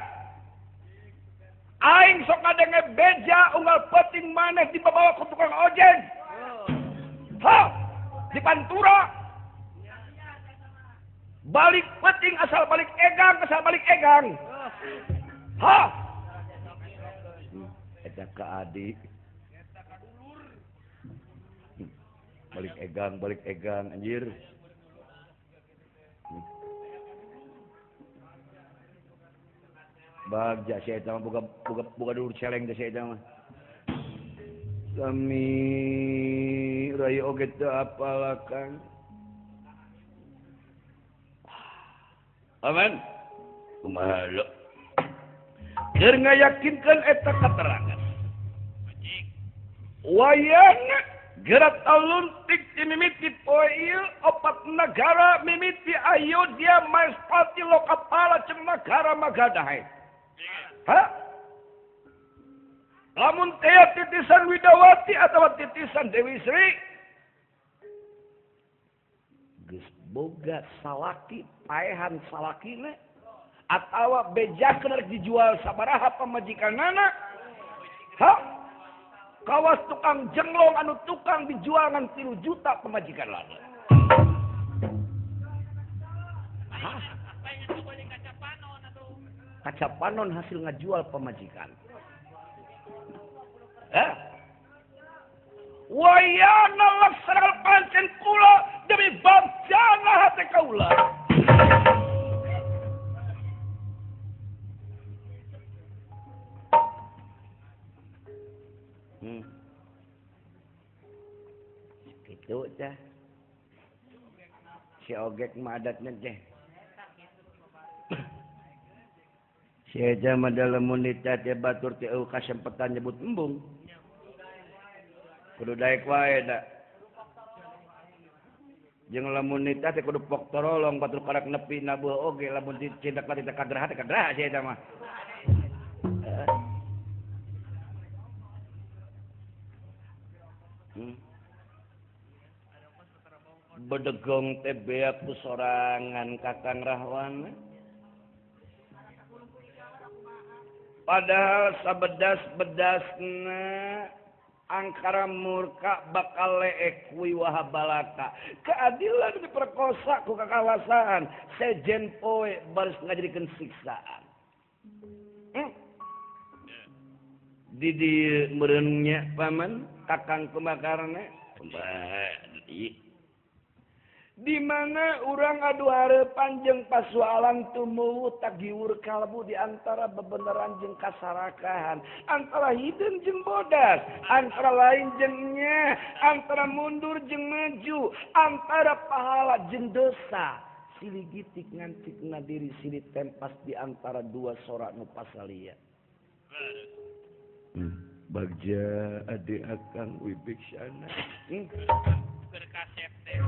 Aing sok ngadenge beja unggal penting maneh dibawa ku tukang ojek. Ha, di Pantura. Balik penting asal balik egang, asal balik egang. Ha. Eta ka adik. Balik egang anjir. Bagja si eta mah boga dulur celeng teh si eta mah. Sami rai oge teu apal Kang. Aman. Kumaha lo? Keur ngayakinkeun eta katerangan. Wayang gerak aluntik ti mimiti poe ieu opat nagara mimiti Ayodhya Maespati Lokapala jeung nagara Magadha. Ha? Lamun teh titisan Widawati atawa titisan Dewi Sri geus boga salaki paehan salakina atawa bejakeun rek dijual sabaraha pamajikanana. Ha? Kawas tukang jenglong anu tukang dijual ngan 3 juta pamajikan lana. Hah? Kaca panon hasil ngajual pamajikan. Eh? Wayana laksana pancen kula demi bagjana hate kaula. Kitu teh. Si ogek mah adatna teh. Si eja mah dalam munita teh batur teh eueuh kasempetan nyebut embung. Kudu daek wae da. Jeung lamun nita teh kudu pok torolong batur karak nepi nabuh oge lamun dicindak teh kagraha teh kagraha si eta mah. Bedegong teh beak ku sorangan Kakang Rahwana. Padahal sabedas-bedasna angkara murka bakal leek wiwaha balaka. Keadilan diperkosa ku kakawasaan. Sejen poe baris ngajadikeun siksaan. Di dieu meureun nya paman Kakang Kumbakarna. Di mana urang adu hareupan jeung pasualan tumuwuh tagiwur kalbu di antara bebeneran jeung kasarakahan, antara hideung jeung bodas, antara lain jeung nya, antara mundur jeung maju, antara pahala jeung dosa. Silih gitik ngancikna diri silih tempas di antara dua sora nu pasalia. Bagja ade akang wibiksana. Keur kasep teh.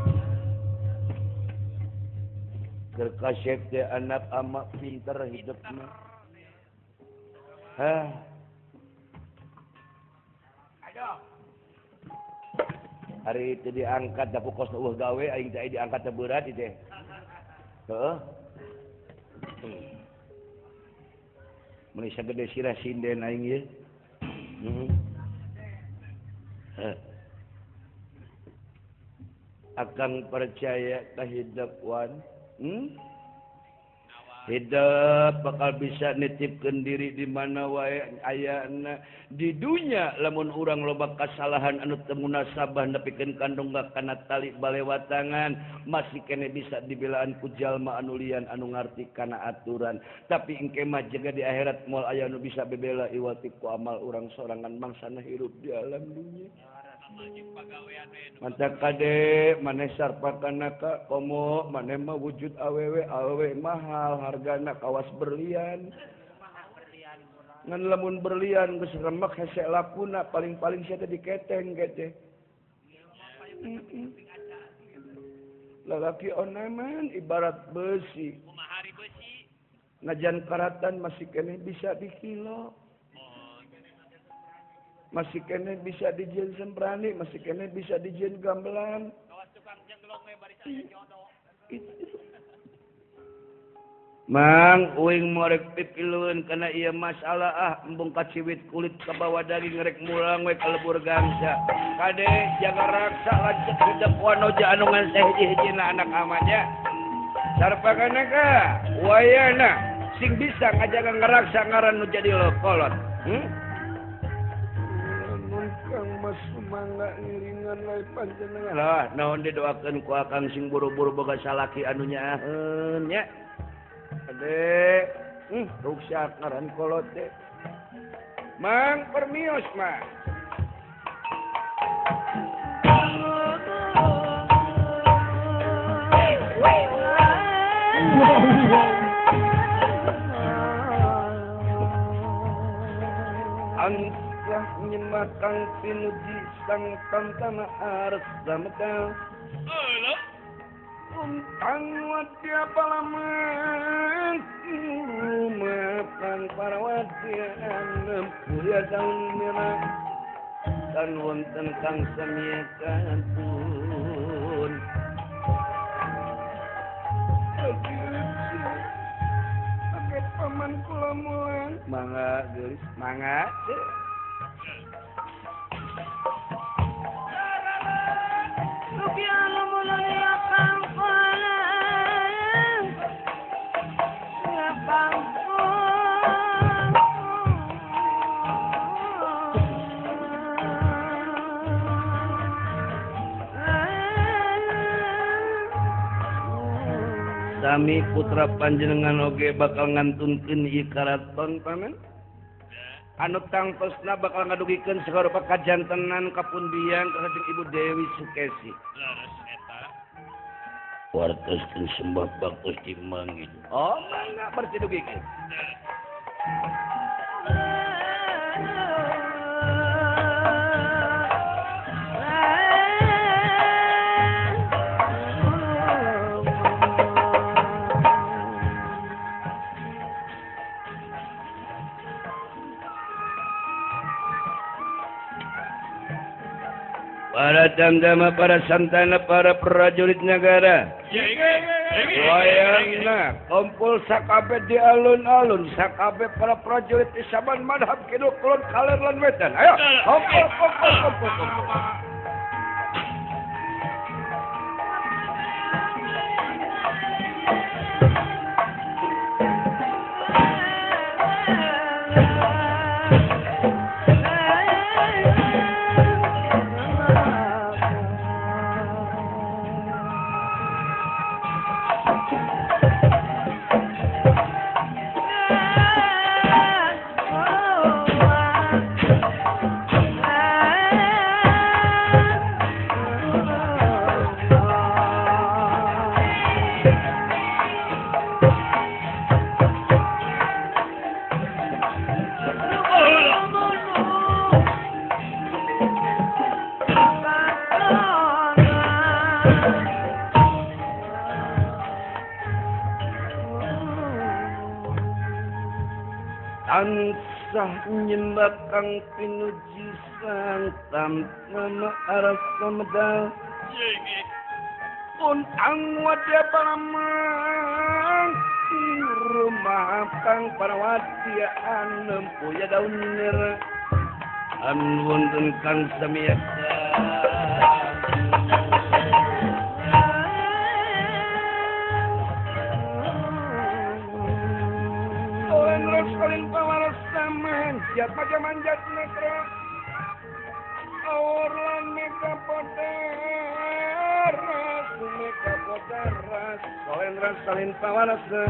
Keur kasep teh anak ama pinter hidupna. Hah. Aduh. Hari itu diangkat da kos eueuh gawe aing teh diangkat teh berat ieu teh. Heeh. Meuni sagede sirah sinden aing ieu. Akang percaya ka hidup wan. Hidup bakal bisa nitipkeun diri di mana wae ayana di dunya lamun urang loba kasalahan anu teu munasabah nepikeun kandung kana tali balewatangan masih kene bisa dibelaan ku jalma anu lian anu ngarti kana aturan tapi engke mah jaga di akhirat moal aya nu bisa bebela iwati ku amal urang sorangan mangsana hirup di alam dunya. Mantap kade maneh sarpakana ka komo maneh mah wujud awewe awewe mahal hargana kawas berlian ngan lamun berlian geus remek hese lakuna paling-paling sia teh diketeng teh lalaki onaman ibarat besi najan karatan masih keneh bisa dikilo masih kene bisa dijieun semprani, masih kene bisa dijieun gamelan. Mang uing morek pipilueun kana ieu masalah ah embung kaciwit kulit ka bawah daging rek mulang we ka lebur gangsa. Kade jaga raksa lanceuk hidup wanoja anu ngan sahiji-hijina anak amanya. Sarpakana ka wayana sing bisa ngajaga ngaraksa ngaran nu jadi lokolot. Kang Mas mangga ngiringan lae panjenengan. Lah, naon didoakeun ku akang sing buru-buru boga salaki anu nyaaheun nya. Ade, ruksak ngaran kolot teh. Mang permios mah. Angkah nyemakang pinuji sang tantana arsa metal. Untang wadya palaman rumapan para wadya anem mulia daun merah kan wonten kang samia kantun. Oke paman kula mulang. Mangga geulis, mangga. Sami putra panjenengan oge bakal ngantunkeun ieu karaton paman. Anu tangtosna bakal ngadugikeun sarupa kajantenan kapun biang ka kanjeng Ibu Dewi Sukesi. Leres eta. Wartoskeun sembah baktos di mangin. Oh, mangga berarti dugikeun. Para Para tamdama, para santana, para prajurit negara. Wayangna kumpul sakabe di alun-alun, sakabe para prajurit di saban madhab kidul kulon kaler lan wetan. Ayo, kumpul kumpul kumpul kumpul. Tansah nyembah kang pinuji sang tamtama arasa medal untang wadya paramang rumah kang parawadya anempu ya daun nira an wonten kang samiyasa. Manjat macam manjat netra orlan meka poteras meka poteras solendra salin pawarasa.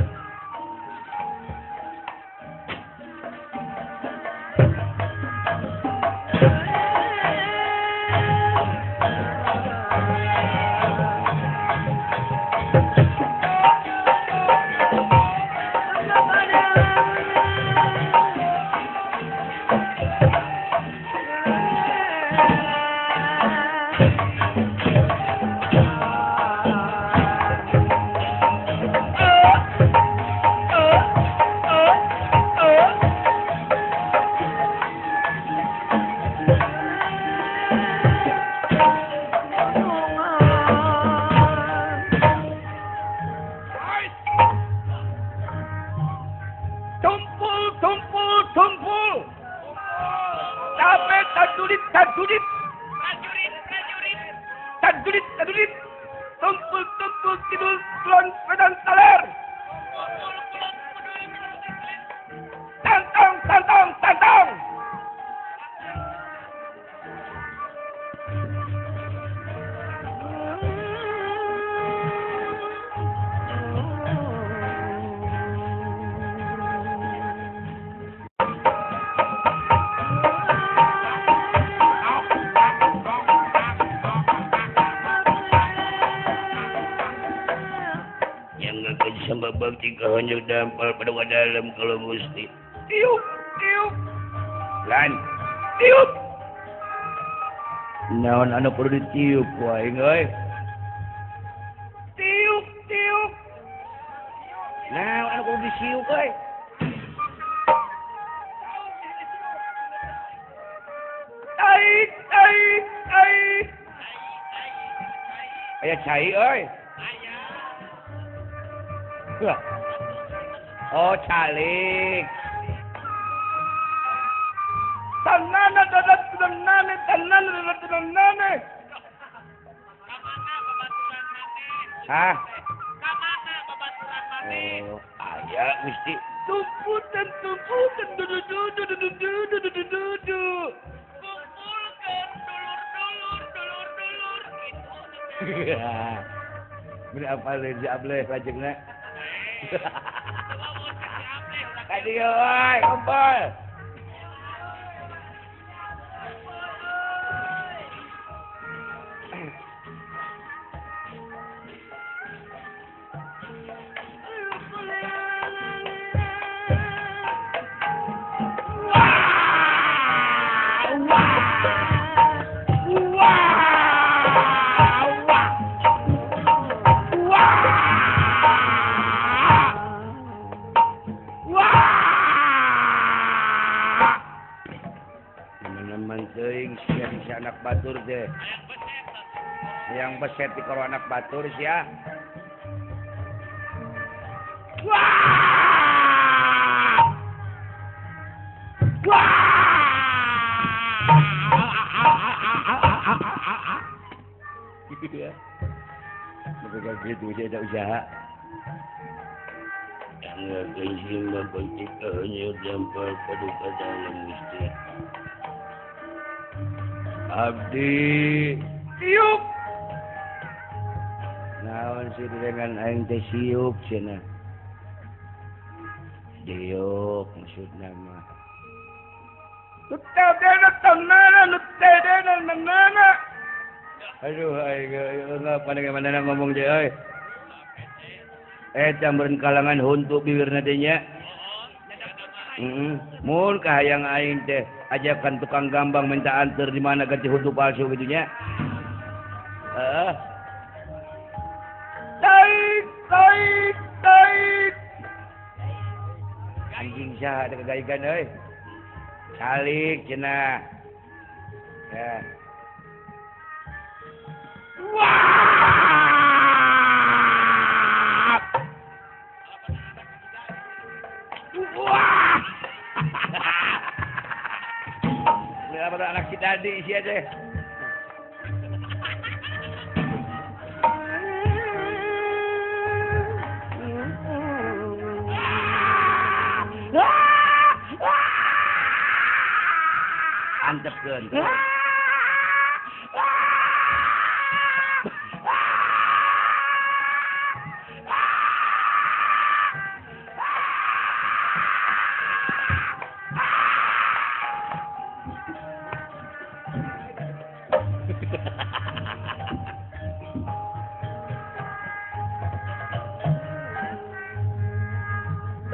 Bakti dampal pada dalam kalau gusti tiup tiup lan tiup naon anu perlu ditiup wae euy tiup tiup naon anu perlu disiup euy ai ai ai aya cai euy. Oh, calik. Tanana dadat tanane tanana dadat tanane. Kamana babaturan maneh? Hah? Kamana babaturan maneh? Oh, aya Gusti. Tumputan tumputan dudu dudu dudu dudu dudu dudu. Kumpulkeun dulur-dulur dulur-dulur gitu. Beli apa leuh si Ableh lajengna? Kadieu euy, kumpul. Anak batur deh. Hayang beset di karo anak batur sia. Wah! Wah! Gitu ya. Mereka gitu saya tak usaha. Yang kencing membentuk hanya dampar paduka dalam mesti. Abdi siup. Naon sih dengan aing teh siup cenah. Diuk maksudna mah. Aduh aing enggak pandai-pandai ngomong deh euy. Camburan kalangan huntu bibirna teh nya. Mun kahayang aing teh ajakan tukang gambang minta anter di mana ganti huntu palsu gitu nya. Heeh. Taik taik taik. Anjing saha ada kegaikan euy. Calik cenah. Ya. Wah! Wah! Lihat anak si Dadi isi aja. Antepkeun.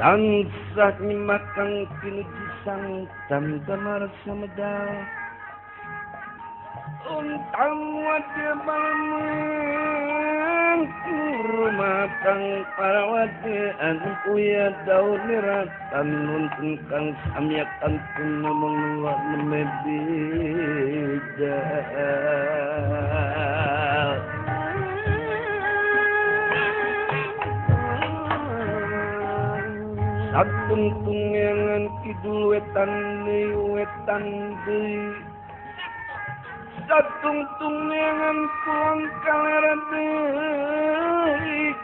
Tansah nyimakang pinuji sang tamtamar samedal untang wadya balmang kurmatang parawati anpuya daun niratan nuntun kang samyak antun namang wa neme bijak. Satungtungan kidul wetan deui satungtungan kulon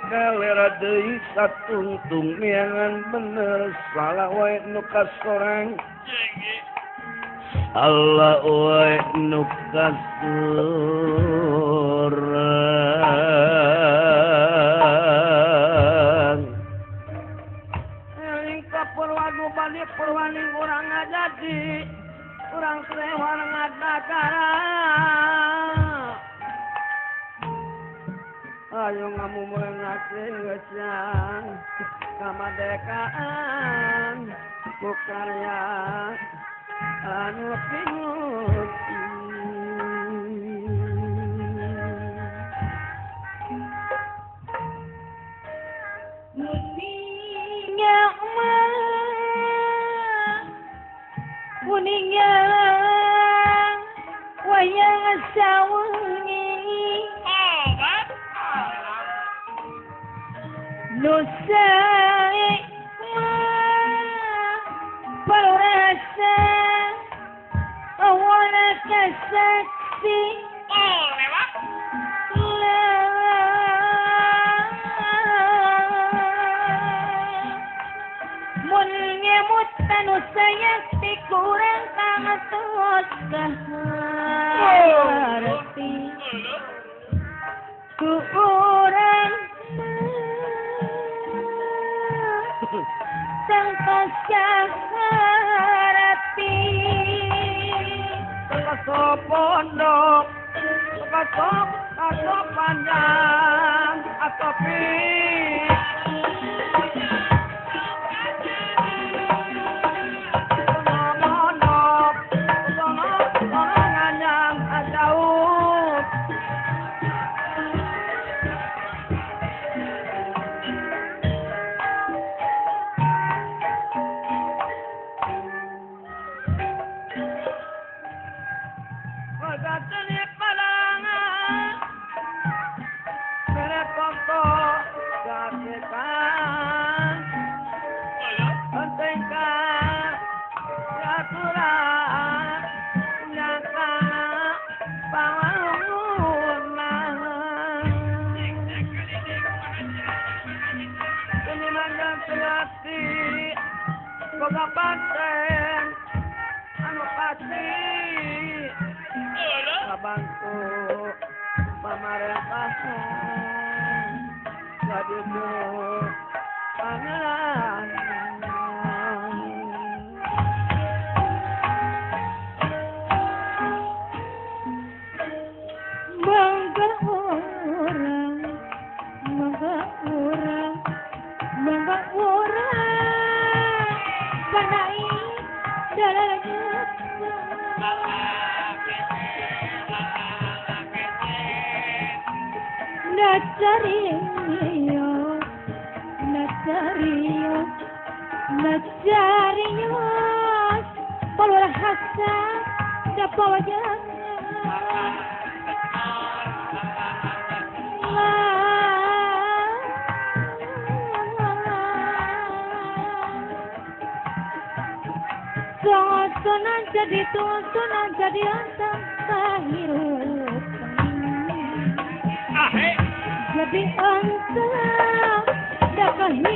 kalera deui satungtungan bener salah wae nu kasorang Allah wae nu kasorang. Perwaning urang ngajadi urang srewar ngadakara ayo ngamumulengake geusang kamardekaan ku karya anu pinuti. Kuningan wayang sawengi nusa parasa awana kasaksi mun ngemut tanu sayakti kurang kangatos kaharti ku urang tanpa syaharati kaso pondok kaso kaso panjang atau pi Boga paten anu pasti ngabantu pamarentahan kaditu pangeran. Mangga orang, mangga orang, mangga orang, panai dalam Nacario, Nacario, Nacario, palora hasa, dapat wajah. Tuntunan jadi tuntunan jadi antang kehidupan. Jadi antang dah kehidupan.